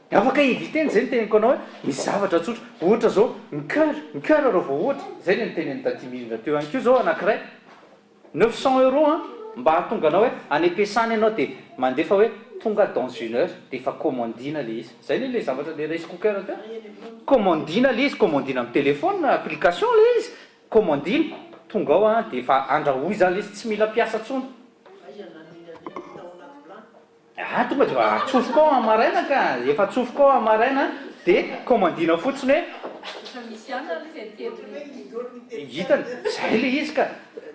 afaka éviter-na, zay no teneniko anao hoe misy zavatra tsotra, ohatra zao ny coeur, ny coeur raha vao ohatra, zay le notenenin'i Taty Mirindra teo ihany koa zao anakiray, 900 euros an, mba hahatonga anao hoe any am-piasana ianao de mandefa hoe tonga dans une heure de efa commandina le izy, zay anie le zavatra le rice cooker teo, commandina le izy, commandina amin'ny téléphone, application le izy, commandina, tonga ao an de efa andrahoy zany le izy, tsy mila mpiasa tsony. Ah tonga dia atsofoka ao amaraina ka, efa atsofoka ao amaraina dia commandina fotsiny hoe Efa misy ihany aloha izay teto e. Hitany, zay le izy ka,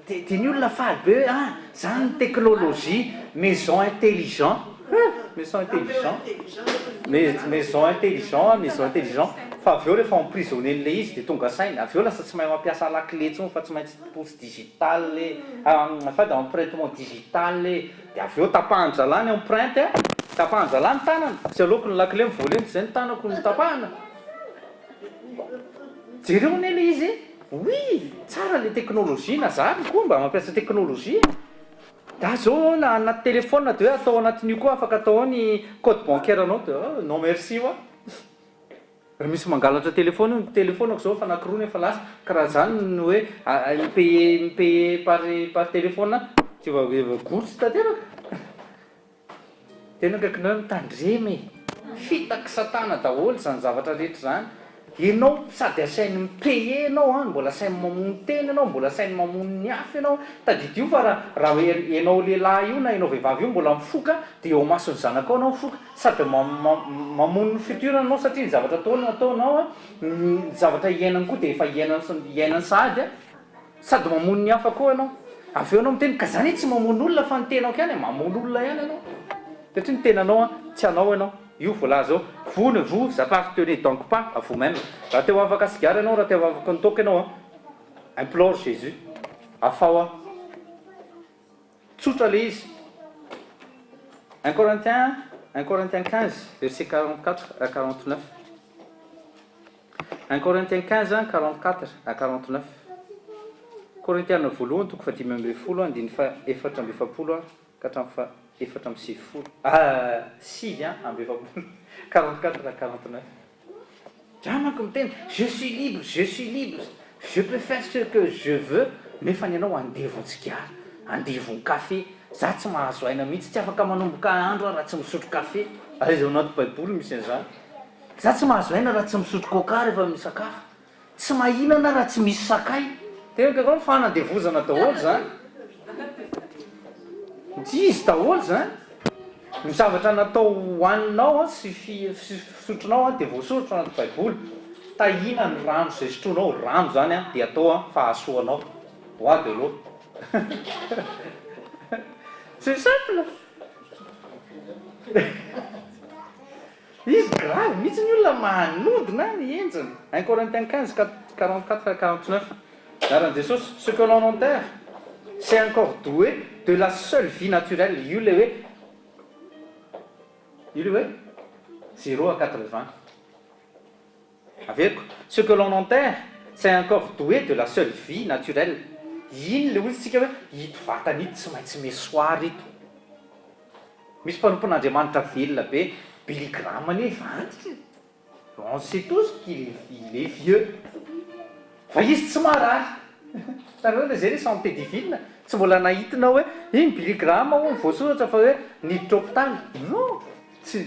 dia dia ny olona faly be hoe ah zany ny technologie, maison intelligent, hein maison intelligent, maison intelligent, maison intelligent, fa avy eo rehefa emprisonner n'ilay izy dia tonga saina, avy eo lasa tsy mahay mampiasa lakile intsony fa tsy maintsy pousse digital e, azafady empreintement digital e, dia avy eo tapahan-dralahy ny empreinte a, tapahan-dralahy ny tanana, tsy aleoko ny lakile mivola eny tsy izay ny tanako no tapahana. Jereo anie ilay izy e, oui, tsara ilay technologie na za ary koa mba mampiasa technologie e, da zao na anaty téléphone dia hoe atao anatin'io koa afaka atao ao ny code bancaire anao dia non merci hoa. Raha misy mangalatra téléphone io, ny téléphone-ko zao efa anakiroa no efa lasa, ka raha zany no hoe mi-payer mi-payer par par téléphone tsy efa efa gource tanteraka. Tena akaikinao hoe mitandrema e! Fitaky satana daholo izany zavatra rehetra izany. Ianao sady asainy mi-payer ianao an, mbola asainy mamono tena ianao, mbola asainy mamono ny hafa ianao. Tadidio fa raha raha ianao lehilahy io na ianao vehivavy io mbola mifoka dia eo imason'ny zanakao ianao mifoka. Sady mamono ny futur anao satria ny zavatra ataony ataonao an, ny zavatra iainany koa dia efa iainany iainany sahady an, sady mamono ny hafa koa ianao. Avy eo ianao miteny ka zany tsy mamono olona fa ny tenako ihany e, mamono olona ihany ianao satria ny tenanao an tsy anao ianao. Io voalaza eo, vous ne vous appartenez donc pas à vous-même. Raha te ho afaka sigara ianao, raha te ho afaka ny toaka ianao an, implore Jésus, afaho aho. Tsotra le izy. Un Corinthiens, un Corinthiens 15, verset 44 à 49. Un Corinthiens 15, 44 à 49. Korintiana voalohany toko fahadimy ambin'ny folo andininy faha efatra amby efapolo ka hatramin'ny faha efatra amby sivifolo, ah, sivy amby efapolo, 44 à 49. Za manko miteny je suis libre, je suis libre, je peux faire ce que je veux nefa ny anao andevon-tsigara, andevon-kafe, za tsy mahazo aina mihitsy, tsy afaka manomboka andro aho raha tsy misotro kafe, aiza ao anaty baiboly misy an'izany, za tsy mahazo aina raha tsy misotro coca rehefa misakafo, Tsy mahinana raha tsy misy sakay. Tena kaka hoe fanandevozana daholo zany. Tsy izy daholo zany. Ny zavatra natao hohaninao sy fisotronao dia voasoratra ao anaty baiboly. Tahiana ny rano izay sotroinao, rano zany dia atao fahasoa anao. Bois de l'eau. C'est simple. Izy grave mihitsy ny olona manodina ny enjiny. Un Corinthiens 15, 44 à 49 Anaran'i Jesosy, ce que l'on enterre, c'est un corps doué de la seule vie naturelle, io ilay hoe, io ilay hoe zéro à 80. Averiko, ce que l'on enterre, c'est un corps doué de la seule vie naturelle, iny ilay hoy tsika hoe ito vatana ito tsy maintsy mesoara ito. Misy mpanompon'Andriamanitra velona be, Billy Graham anie efa antitra e! On sait tous qu'il il est vieux. Fa izy tsy marary. Hitanareo le zay le santé divine, tsy mbola nahitina hoe iny Billy Graham hono voasoratra fa hoe niditra hopitaly. Non! Tsy,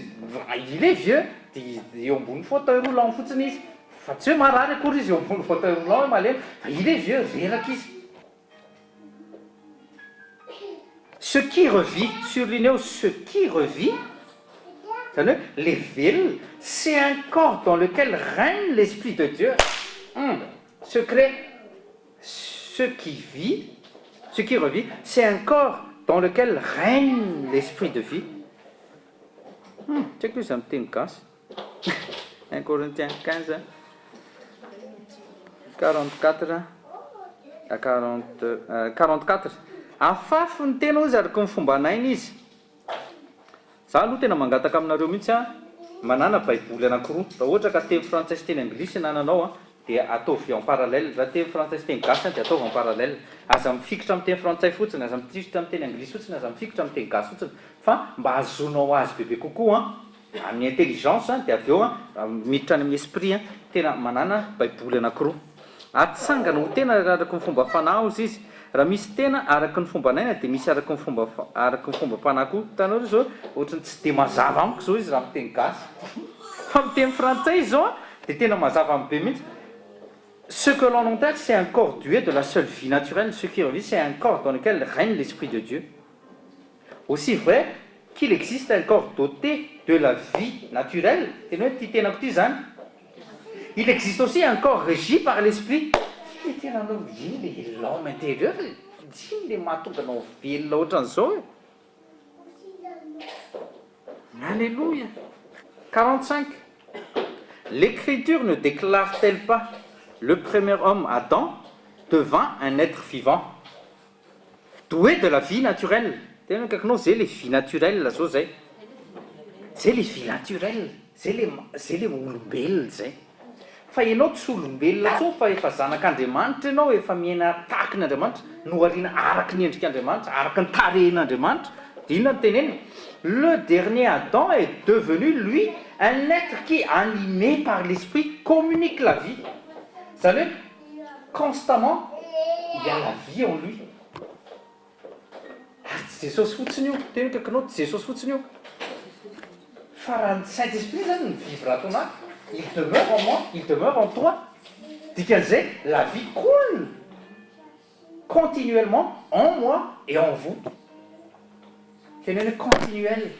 il est vieux, dia eo ambony fauteuil roulant fotsiny izy, fa tsy hoe marary akory izy eo ambony fauteuil roulant hoe malemy, fa il est vieux, reraka izy. Ce qui revit, surligner eo ce qui revit, zany hoe le velona, c'est un corps dans lequel règne l'esprit de Dieu, hum, secret, ce qui vit, ce qui revit, c'est un corps dans lequel règne l'esprit de vie. Hum, tsy haiko izy amin'ny teny gasy. Un Corinthiens 15, 44 à 40, 44. Afafy ny tena hozy araka ny fomban'aina izy. Za aloha tena mangataka aminareo mihitsy an, manàna baiboly anakiroa, raha ohatra ka teny frantsay sy teny anglisy anananao an, dia ataovy en parallèle, raha teny frantsay sy teny gasy an dia ataovy en parallèle, aza mifikitra amin'ny teny frantsay fotsiny, aza mifikitra amin'ny teny anglisy fotsiny, aza mifikitra amin'ny teny gasy fotsiny, fa mba ahazoanao azy bebe kokoa an, amin'ny intelligence dia avy eo an, miditra any amin'ny esprit an, tena manàna baiboly anakiroa. Atsangana ho tena araka ny fomba fanahy hozy izy. Raha misy tena araka ny fomban'aina dia misy araka ny fomba araka ny fombam-panahy koa. Hitanao re zao ohatran'ny tsy dia mazava amiko zao izy raha miteny gasy. Fa miteny frantsay izy zao an dia tena mazava amiko be mihitsy. Ce que l'on enterre c'est un corps doué de la seule vie naturelle, ce qui revit c'est un corps dans lequel règne l'esprit de Dieu. Aussi vrai qu'il existe un corps doté de la vie naturelle, tena hoe ity tenako ity izany, il existe aussi un corps régi par l'esprit, iny le tena anao, iny le l'homme intérieur, iny le mahatonga anao velona ohatran'izao e. Alléluia. 45. L'écriture ne déclare-t-elle pas le premier homme Adam devint un être vivant? Doué de la vie naturelle, tena akaikinao zay le vie naturelle zao zay, zay le vie naturelle, zay le zay le olombelona zay, fa ianao tsy olombelona intsony fa efa zanak'Andriamanitra ianao, efa miaina tahaky ny Andriamanitra, nohariana araky ny endrik'Andriamanitra, araka ny tarehin'Andriamanitra, de inona no tenenina? Le dernier Adam est devenu lui. Un être qui animé par l'esprit communique la vie. Zany hoe constamment il y a la vie en lui. Ary tsy Jesosy fotsiny io, tena akaikinao tsy Jesosy fotsiny io. Fa raha ny Saint Esprit zany mi-vivre ato anaty, il demeure en moi, il demeure en toi. Dikan'izay la vie coule continuellement en moi et en vous. Teneno hoe continuel.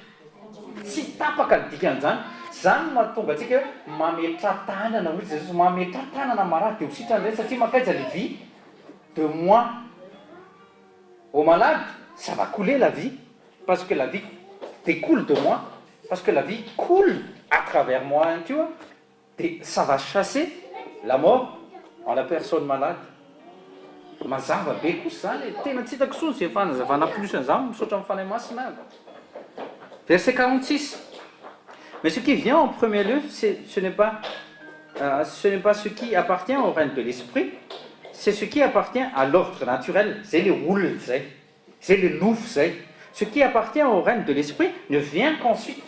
Tsy tapaka ny dikan'izany. Izany no mahatonga antsika hoe mametra-tanana, hoy Jesosy, mametra-tanana marary dia ho sitrana indray satria mankaiza le vie de moi au malade, ça va couler la vie parce que la vie découle de moi, parce que la vie coule à travers moi ihany koa. Dia ça va chasser la mort en la personne malade. Mazava be kosa izany e! Tena tsy hitako intsony izay fanazavana plus an'izany, misaotra amin'ny Fanahy Masina aho. Verset 46, Mais ce qui vient en premier lieu, c'est ce n'est pas ce n'est pas ce qui appartient au règne de l'esprit, c'est ce qui appartient à l'ordre naturel, izay le olona izay. Zay le nofo zay. Ce qui appartient au règne de l'esprit ne vient qu'ensuite.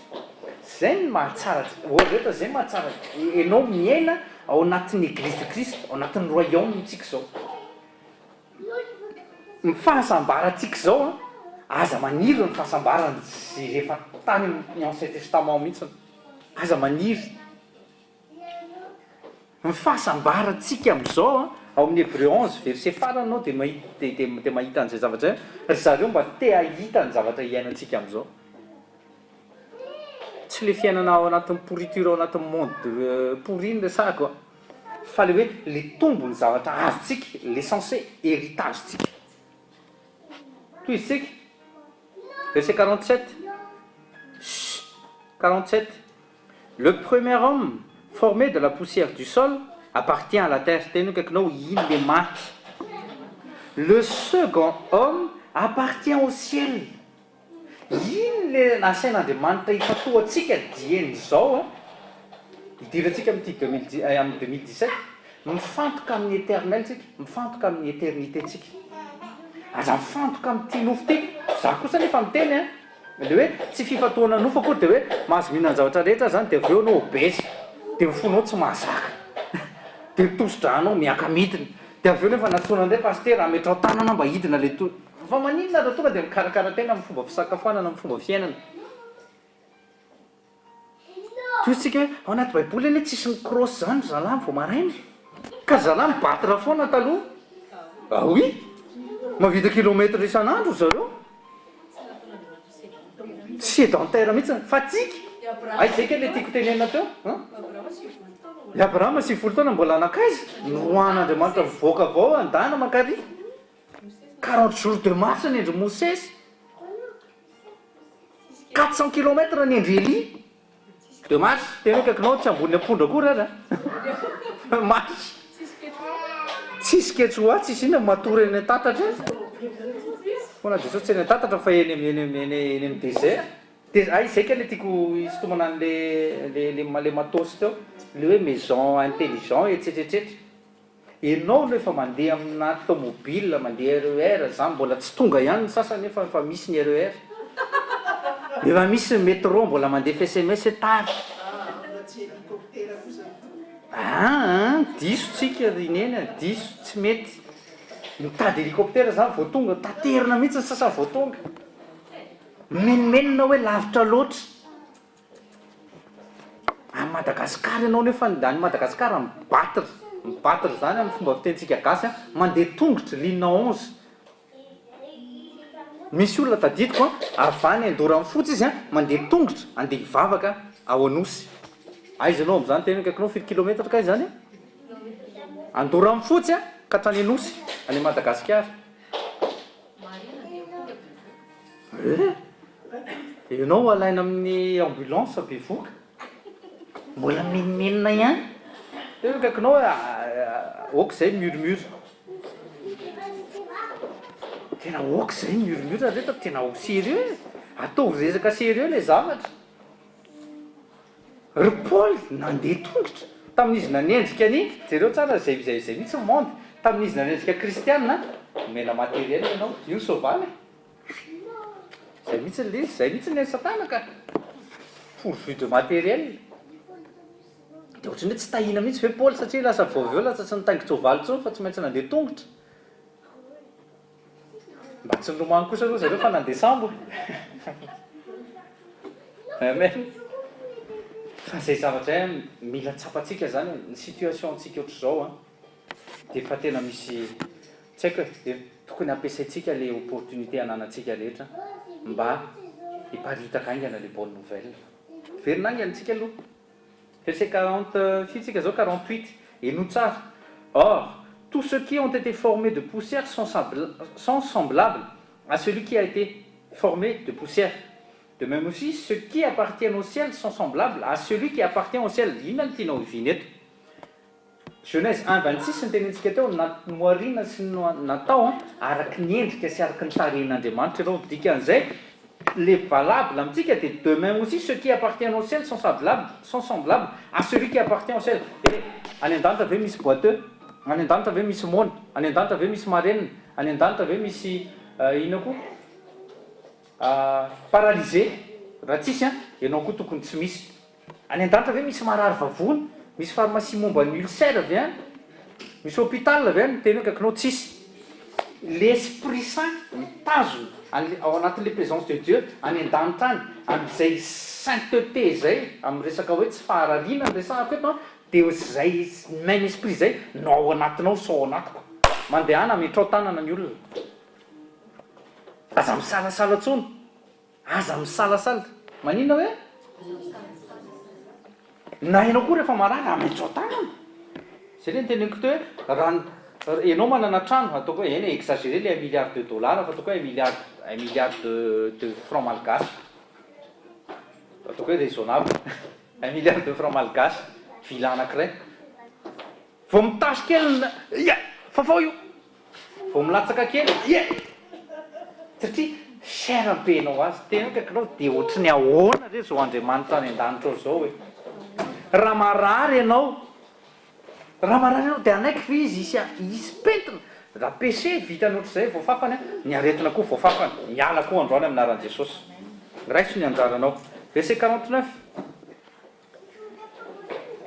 Zay ny mahatsara ohatra zay mahatsara enao miaina ao anatin'ny eglise de Christ, ao anatin'ny royaume tsika zao. Ny fahasambarantsika zao an, aza maniry ny fahasambarana zay efa tany amin'ny ancien testament mihitsy. Aza maniry. Ny fahasambarantsika amin'izao an, ao amin'ny Hebreu 11 verset farany ianao dia mahita dia dia dia mahita an'izay zavatra izay, ry zareo mba te hahita ny zavatra iainantsika amin'izao. Tsy le fiainana ao anatin'ny pourriture ao anatin'ny monde de pourri no resahako an, fa le hoe le tombony zavatra azontsika, le censé héritage-tsika. Tohizintsika, verset 47, chut, 47. Le premier homme formé de la poussière du sol appartient à la terre, teny akaikinao iny le maty. Le second homme appartient au ciel. Iny le nasain'Andriamanitra hifantohantsika dieny izao an, hidirantsika amin'ity deux mille dix, amin'ny 2017, mifantoka amin'ny éternel tsika, mifantoka amin'ny éternité tsika. Aza mifantoka amin'ity nofo ity, za kosa nefa miteny an, Le hoe tsy fifantohana nofo akory dia hoe mahazo mihinan-javatra rehetra zany dia avy eo ianao obese dia ny fonao tsy mahazaka dia ny tosi-dranao miaka-midina dia avy eo nefa nantsoina indray pasitera ametraho tanana mba hidina le to fa maninona raha tonga dia mikarakara tena amin'ny fomba fisakafoanana amin'ny fomba fiainana Toy isika hoe ao anaty baiboly anie tsisy ny cross zany ry zalahy vao maraina e! Ka ry zalahy mi-battre foana taloha. Ah oui! Mahavita kilomètre isan'andro ry zareo. Sédentaire mihitsy. Fa tsika, hay zay kay le tiako tenenina teo an! I Abrahama 90 taona mbola nankaiza? Noroahan'Andriamanitra mivoaka avy ao andana mankary. 40 jours de marche ny endry Mosesy. 400 kilomètres ny endry Elia. De marche, tena akaikinao tsy ambony ampondra akory ary an. Marche. Tsisy quechua, tsisy inona, matory eny an-tatatra eny. Fona Jesosy tsy eny an-tatatra fa eny eny eny eny amin'ny désert. Dia hay izay kay le tiako hisintomana an'le le le le matos teo, le hoe maison intelligent etsetra etsetra. Enao no efa mandeha amina tomobile, mandeha RER, za mbola tsy tonga ihany ny sasany nefa efa misy ny RER, efa misy ny metro mbola mandefa sms hoe tara. Aa diso tsika ry neny a, diso, tsy mety. Mitady hélicoptère zany vao tonga, taterina mihitsy ny sasany vao tonga. Mimenomenona hoe lavitra loatra. Any Madagascar ianao nefa any Madagascar mi-battre, mi-battre zany amin'ny fomba fitenintsika gasy an, mandeha tongotra, ligne 11. Misy olona tadidiko an, avy any Andoranfotsy izy an, mandeha tongotra andeha hivavaka ao Anosy. Aiza ianao amin'izany tena akaikinao firy kilomètre kay izany? Andoranfotsy an, ka hatrany Anosy, any Madagasikara. Eh! Ianao alaina amin'ny ambulance bevoka, mbola mimenomenona ihany, teo akaikinao hoe ok zay murmure, tena ok zay murmure ry reto tena au sérieux e, ataovy resaka sérieux le zavatra, ry Paoly nandeha tongotra tamin'izy nanenjika ny, jereo tsara zay zay zay mihitsy ny monde, tamin'izy nanenjika kristiana, omena matériel ianao, io ny soavaly e. Zay mihitsy le izy, zay mihitsy ny an'i satana ka. Pourvu de matériel. Dia ohatran'ny hoe tsy tahiana mihitsy ve Paoly satria lasa vao avy eo lasa tsy nitaingin-tsoavaly intsony fa tsy maintsy nandeha tongotra? Mba tsy nilomano kosa aloha zareo fa nandeha sambo e! Amen! Fa izay zavatra izay an, mila tsapantsika izany e, ny situation-ntsika ohatr'izao an, dia efa tena misy, tsy haiko e, dia tokony hampiasaintsika ilay opportunité ananantsika rehetra mba hiparitaka haingana ilay bonne nouvelle. Miverina haingana tsika aloha. Verset 40 firy tsika zao? 48, henoy tsara, Or, tous ceux qui ont été formés de poussière sont sont semblables à celui qui a été formé de poussière. De même aussi, ceux qui appartiennent au ciel sont semblables à celui qui appartient au ciel. Inona no tianao hiviana eto? Genèse un 26 notenenintsika teo, noarina sy natao araka ny endrika sy araka ny tarehin'Andriamanitra ianao, dikan'izay le valable amintsika dia de même aussi ceux qui appartiennent au ciel sont semblables sont semblables à celui qui appartient au ciel, eh any an-danitra ve misy boiteux? Any an-danitra ve misy moana? Any an-danitra ve misy marenina? Any an-danitra ve misy inona koa? Paralysé? Raha tsisy an, ianao koa tokony tsy misy. Any an-danitra ve misy marary vavony? Misy pharmacie momba ny ulcère ve any? Misy hôpital ve any? Miteny hoe akaikinao tsisy. L'esprit saint mitazona an'le ao anatin'le présence de Dieu any an-danitra any, amin'izay sainteté izay, amin'ny resaka hoe tsy faharariana no resahako eto an, dia izay même esprit izay no ao anatinao sy ao anatiko. Mandehana ametrao tanana ny olona. Aza misalasala intsony. Aza misalasala. Maninona hoe? Na ianao koa rehefa marary ametrao tanana. Zay le noteneniko teo hoe raha ianao manana trano ataoko hoe eny e exagéré le un milliard de dollars fa ataoko hoe un milliard un milliard de de francs malgaches ataoko hoe raisonnable un milliard de francs malgaches villa anakiray vao mitasy kely ny ia fafao io Vao milatsaka kely ie! Satria chair be nao azy. Tena akaikinao dia ohatry ny ahoana re izao Andriamanitra any an-danitra ao izao e! Raha marary ianao, raha marary ianao dia hanaiky ve izy hisy hisy pentina? Raha péché vitany ohatr'izay voafafany an, ny aretina koa voafafany. Miala koa androany amin'ny anaran'i Jesosy. Raiso ny anjaranao. Verset 49.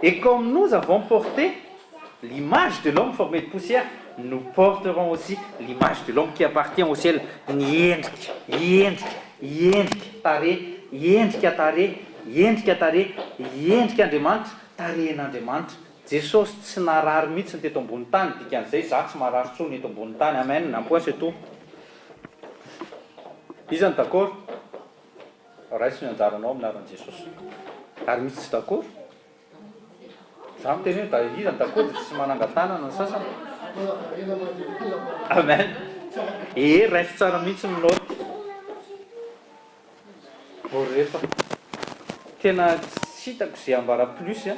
Et comme nous avons porté l'image de l'homme formé de poussière, nous porterons aussi l'image de l'homme qui appartient au ciel. Ny endrika, endrika, endrika, tarehy, endrika, tarehy, endrika, tarehy, endrika Andriamanitra, tarehin'Andriamanitra. Jesosy tsy narary mihitsy ny teto ambony tany, dikan'izay za tsy marary intsony eto ambony tany. Amen, un point c'est tout. Iza no d'accord? Raiso ny anjaranao amin'ny anaran'i Jesosy. Ary misy tsy d'accord? Za miteny hoe da iza ny d'accord dia tsy manangan-tanana ny sasany. Amen. Ee, raiso tsara mihitsy ny note. Bon ry reto a. Tena tsy hitako ze ambara plus a,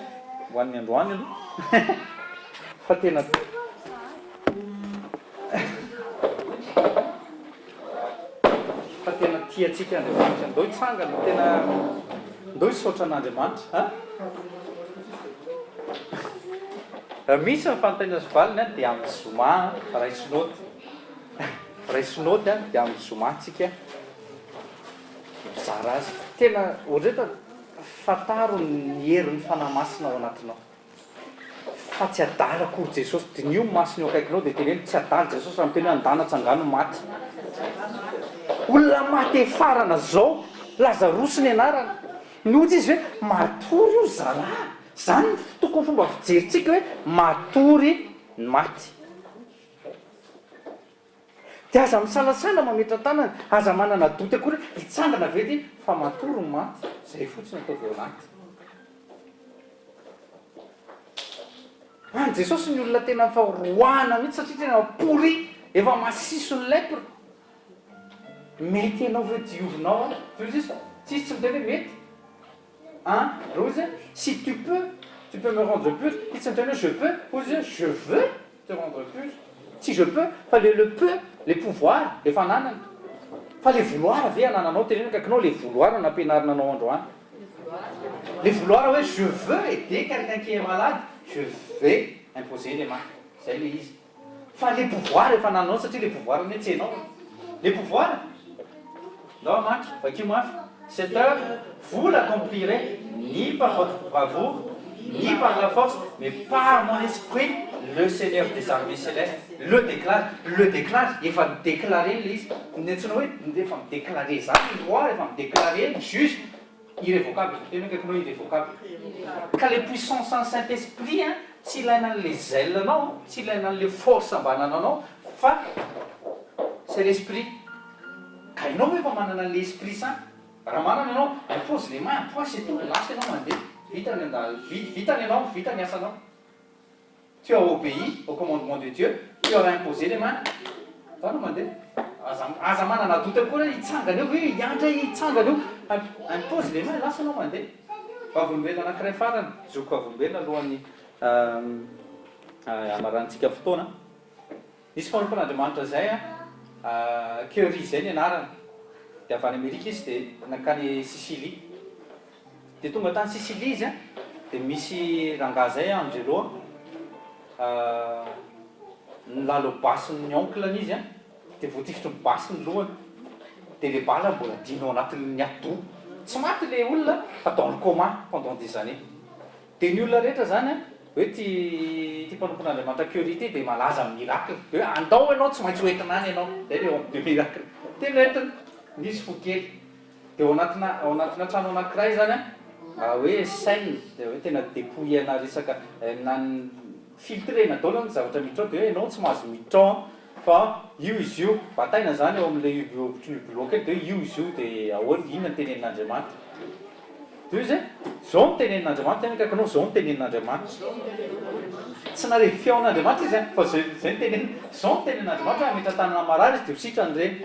ho an'ny androany aloha. Fa tena. Fa tena tia antsika Andriamanitra. Ndao hitsangana, tena ndao hisaotra an'Andriamanitra a! Raha misy ny fanontaniana sy valiny a, dia amin'ny zoma a, raiso naoty. Raiso naoty a, dia amin'ny zoma tsika mizara azy. Tena ohatreto fantaro ny herin'ny Fanahy Masina ao anatinao. Fa tsy adala akory Jesosy, diniho ny masony eo akaikinao dia teneno, tsy adala Jesosy raha miteny hoe andana tsangano maty. Olona maty hefarana zao, Lazarosy ny anarany. Nody izy hoe matory io zalahy. Zany no tokony fomba fijerintsika hoe matory ny maty. Dia aza misalasala mametra-tanana, aza manana doute akory hoe hitsangana ve ity fa matory ny maty, zay fotsiny ataovy ao anaty. Any Jesosy ny olona tena efa roahana mihitsy satria tena pourri, efa masiso ny lèpre. Mety ianao ve diovinao an? Hoy Jesosy, tsisy tsy miteny hoe mety. An, hoy izy, si tu peux, tu peux me rendre pur, izy tsy miteny hoe je peux, hoy izy hoe je veux te rendre pur, tsy je peux fa le le peut, le pouvoir efa ananany, fa le vouloir ve anananao, teneno akaikinao le vouloir nampianarina anao androany, le vouloir hoe je veux aider quelqu'un qui est malade, je vais imposer les mains, zay le izy. Fa le pouvoir efa anananao satria le pouvoir anie tsy enao e. Le pouvoir? Ndao hamaky, vakio mafy. Cette œuvre, vous l'accomplirez ni par votre bravoure. Ni par la force, mais par mon esprit, le Seigneur des armées célestes le déclare. Le déclare, efa ni-déclarer ilay izy. Ny antsoina hoe efa mi-déclarer izany ny roi, efa mi-déclarer ny juge, irrévocable. Teny akaikinao irrévocable. Ka le puissance an'ny Saint Esprit an, tsy ilaina an'le zèle anao, tsy ilaina an'le force mba anananao, fa c'est l'esprit. Ka ianao ve efa manana an'le esprit saint? Raha manana ianao, impose les mains, point c'est tout, lasa ianao mandeha, vita ny anda, vita ny anao, vita ny asanao. Tu as obéi au commandement de Dieu, tu as imposé les mains, zany no mandeha. Aza, aza manana doute akory hoe hitsangana eo ve, hiantra hitsangana eo, impose les mains, lasa ianao mandeha. Vavolombelona anankiray farany, zoko vavolombelona alohan'ny hamarantsika fotoana. Nisy mpanompon'Andriamanitra izay an, Curry izay ny anarany, dia avy any Amerika izy dia nankany Sicilie. Dia tonga tany Sicilie izy an, dia misy rangahy izay Angelo an, nilalao basin'ny oncle-ny izy an, dia voatifitry ny basy ny lohany, dia ilay bala mbola adino ao anatin'ny atidoha. Tsy maty ilay olona fa dans le coma pendant des années. Dia ny olona rehetra izany an, hoe ity ity mpanompon'Andriamanitra Curry ity dia malaza amin'ny miracle, dia hoe andao ianao tsy maintsy ho entina any ianao, izay ilay homme de miracle, dia noentiny, nisy fo kely, dia ao anatina ao anatina trano anankiray izany an, hoe scène, dia hoe tena depouiller-na resaka na filtrer-na daholo ny zavatra miditra ao, dia hoe ianao tsy mahazo miditra ao an, fa io izy io, bataina izany eo amin'ilay ohatry ny hublot kely, dia hoe io izy io, dia ahoana, inona no tenenin'Andriamanitra. Toy izay, Izao no tenenin'Andriamanitra, tena akaikinao, izao no tenenin'Andriamanitra. Tsy nahare feon'Andriamanitra izy an, fa izay, izay no teneniny. Izao no tenenin'Andriamanitra, hametra-tanana marary izy dia ho sitrany ireny.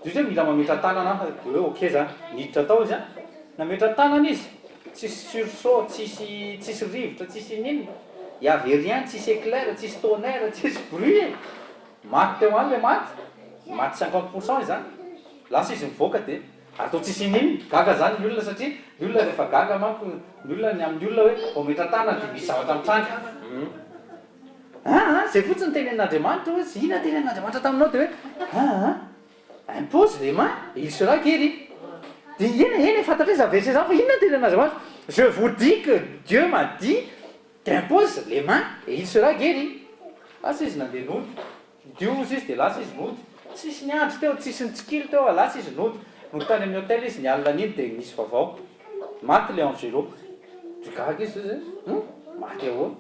Toy izay, mila mametra-tanana aho, dia hoe ok izany. Niditra tao izy an, nametra-tanana izy, tsisy sursaut, tsisy, tsisy rivotra, tsisy ininona, il y avait rien, tsisy éclair, tsisy tonnerre, tsisy bruit e. Maty teo any le maty, maty 50% izany, lasa izy mivoaka dia atao tsisy inin, gaga zany ny olona satria ny olona rehefa gaga manko ny olona ny amin'ny olona hoe vao metra tanana dia misy zavatra mitranga hum aa zay fotsiny tenenin'Andriamanitra hoe inona tenenin'Andriamanitra taminao dia hoe aa impose les mains et il sera guéri dia eny eny e fantatray zany verset zany fa inona ny tenenin'Andriamanitra je vous dis que Dieu m'a dit T'impose les mains et il sera guéri. Lasa izy nandeha nody. Diovy hozy izy dia lasa izy nody. Tsisy niandry teo, tsisy nitsikilo teo fa lasa izy nody. Nody tany amin'ny hotel izy ny alina an'iny dia nisy vaovao. Maty ilay Angelo. Dia gaga izy zay, hum, maty ahoana?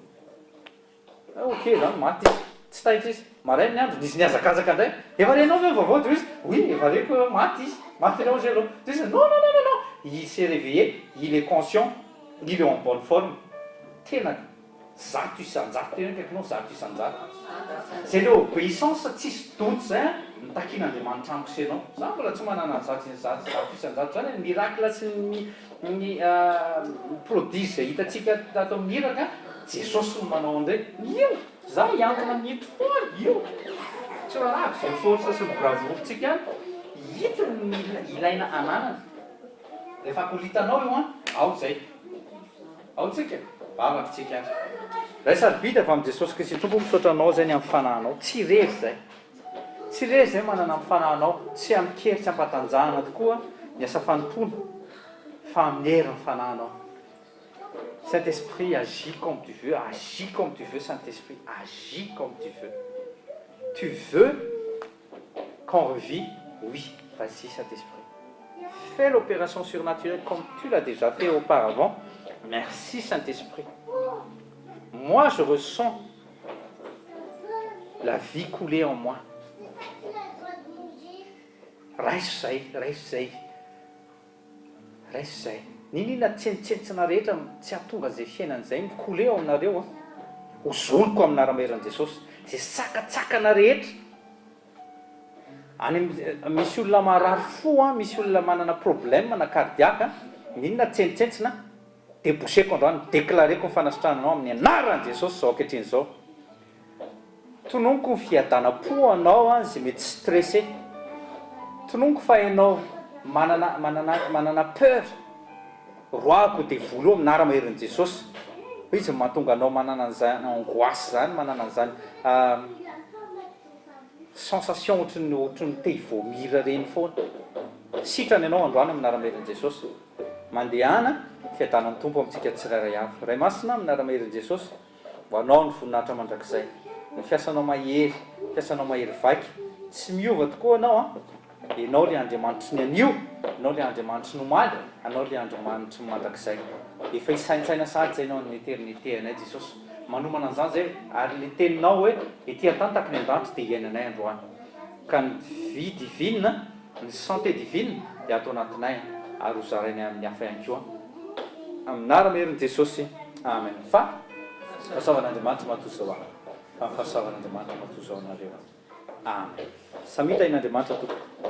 Ah ok zany maty izy. Tsy taitra izy. Maraina ny andro, nisy nihazakazaka indray. Efa renao ve ny vaovao? Dia hoy izy, oui, efa reko hoe maty izy. Maty ilay Angelo. Dia hoy izy, non, non, non, non, non, il s'est réveillé, il est conscient. Il est en bonne forme. Tena 100%, tena akaikinao 100%. Zay le obéissance tsisy doute zay an, no takian'Andriamanitra amiko sy ianao. Za mbola tsy manana an'zato 100% zany an, miracle sy ny ny prodige zay hitantsika tato amin'ny iraka, Jesosy no manao an'ireny. Io! Za hiantona amin'ito foana, io! Tsy raharahako izay force sy ny bravoure-tsika any, ito no ilaina ananana. Rehefa akoritanao io an, ao zay. Ao tsika, vavaka tsika ary. Ray sarobidy avy amin'i Jesosy Kristy Tompo misaotra Anao zay ny amin'ny fanahinao. Tsy irery zay. Tsy irery zay manana amin'ny fanahinao. Tsy amin-kery tsy am-patanjahana tokoa ny asa fanompoana fa amin'ny herin'ny fanahinao. Saint Esprit agis comme tu veux, agis comme tu veux Saint Esprit, agis comme tu veux. Tu veux qu'on revit? Oui, vas-y Saint Esprit. Fais l'opération surnaturelle comme tu l'as déjà fait auparavant. Merci Saint Esprit. Moi je ressens la vie couler en moi. Raiso izay, raiso izay. Raiso izay. N'inon'inona tsentsentsina rehetra tsy hahatonga an'izay fiainana izay mi-couler ao aminareo an. Hozoniko amin'ny anaram-herin'i Jesosy. Izay sakantsakana rehetra. Any amin'ny, misy olona marary fo an, misy olona manana problème na cardiaque an, n'inona tsentsentsina, deboucher-ko androany, declarer-ko ny fanasitranana anao amin'ny anaran'i Jesosy izao ankehitriny izao. Tononiko ny fiadanam-po anao an izay mety stressé. Tononiko fa ianao manana manana manana peur. Roahako devoly io amin'ny anara-maherin'i Jesosy. Fa izy no mahatonga anao manana an'izany angoisse izany, manana an'izany sensation ohatry ny ohatry ny te hi-vomir ireny foana. Sitrana ianao androany amin'ny anara-maherin'i Jesosy. Mandehana. Fiadanan'ny Tompo amintsika tsirairay avy. Ray Masina, amin'ny anara-maherin'i Jesosy, ho Anao ny voninahitra mandrakizay. Ny fiasanao mahery, fiasanao mahery vaika. Tsy miova tokoa Ianao an! Ianao ilay Andriamanitry ny anio, Ianao ilay Andriamanitry ny omaly, Anao ilay Andriamanitry ny mandrakizay. Efa hisaintsaina sahady izay Ianao ny eternité anay Jesosy. Manomana an'izany izay ary ilay teninao hoe ety an-tany tahaka ny an-danitra dia hiainanay androany. Ka ny vie divine, ny santé divine dia ato anatinay ary ho zarainay amin'ny hafa ihany koa. Amin'ny anara-maherin'i Jesosy. Amen. Fa fahasoavan'Andriamanitra matoa izao aho. Fa ny fahasoavan'Andriamanitra matoa izao anareo. Amen. Samia tahin'Andriamanitra tompoko.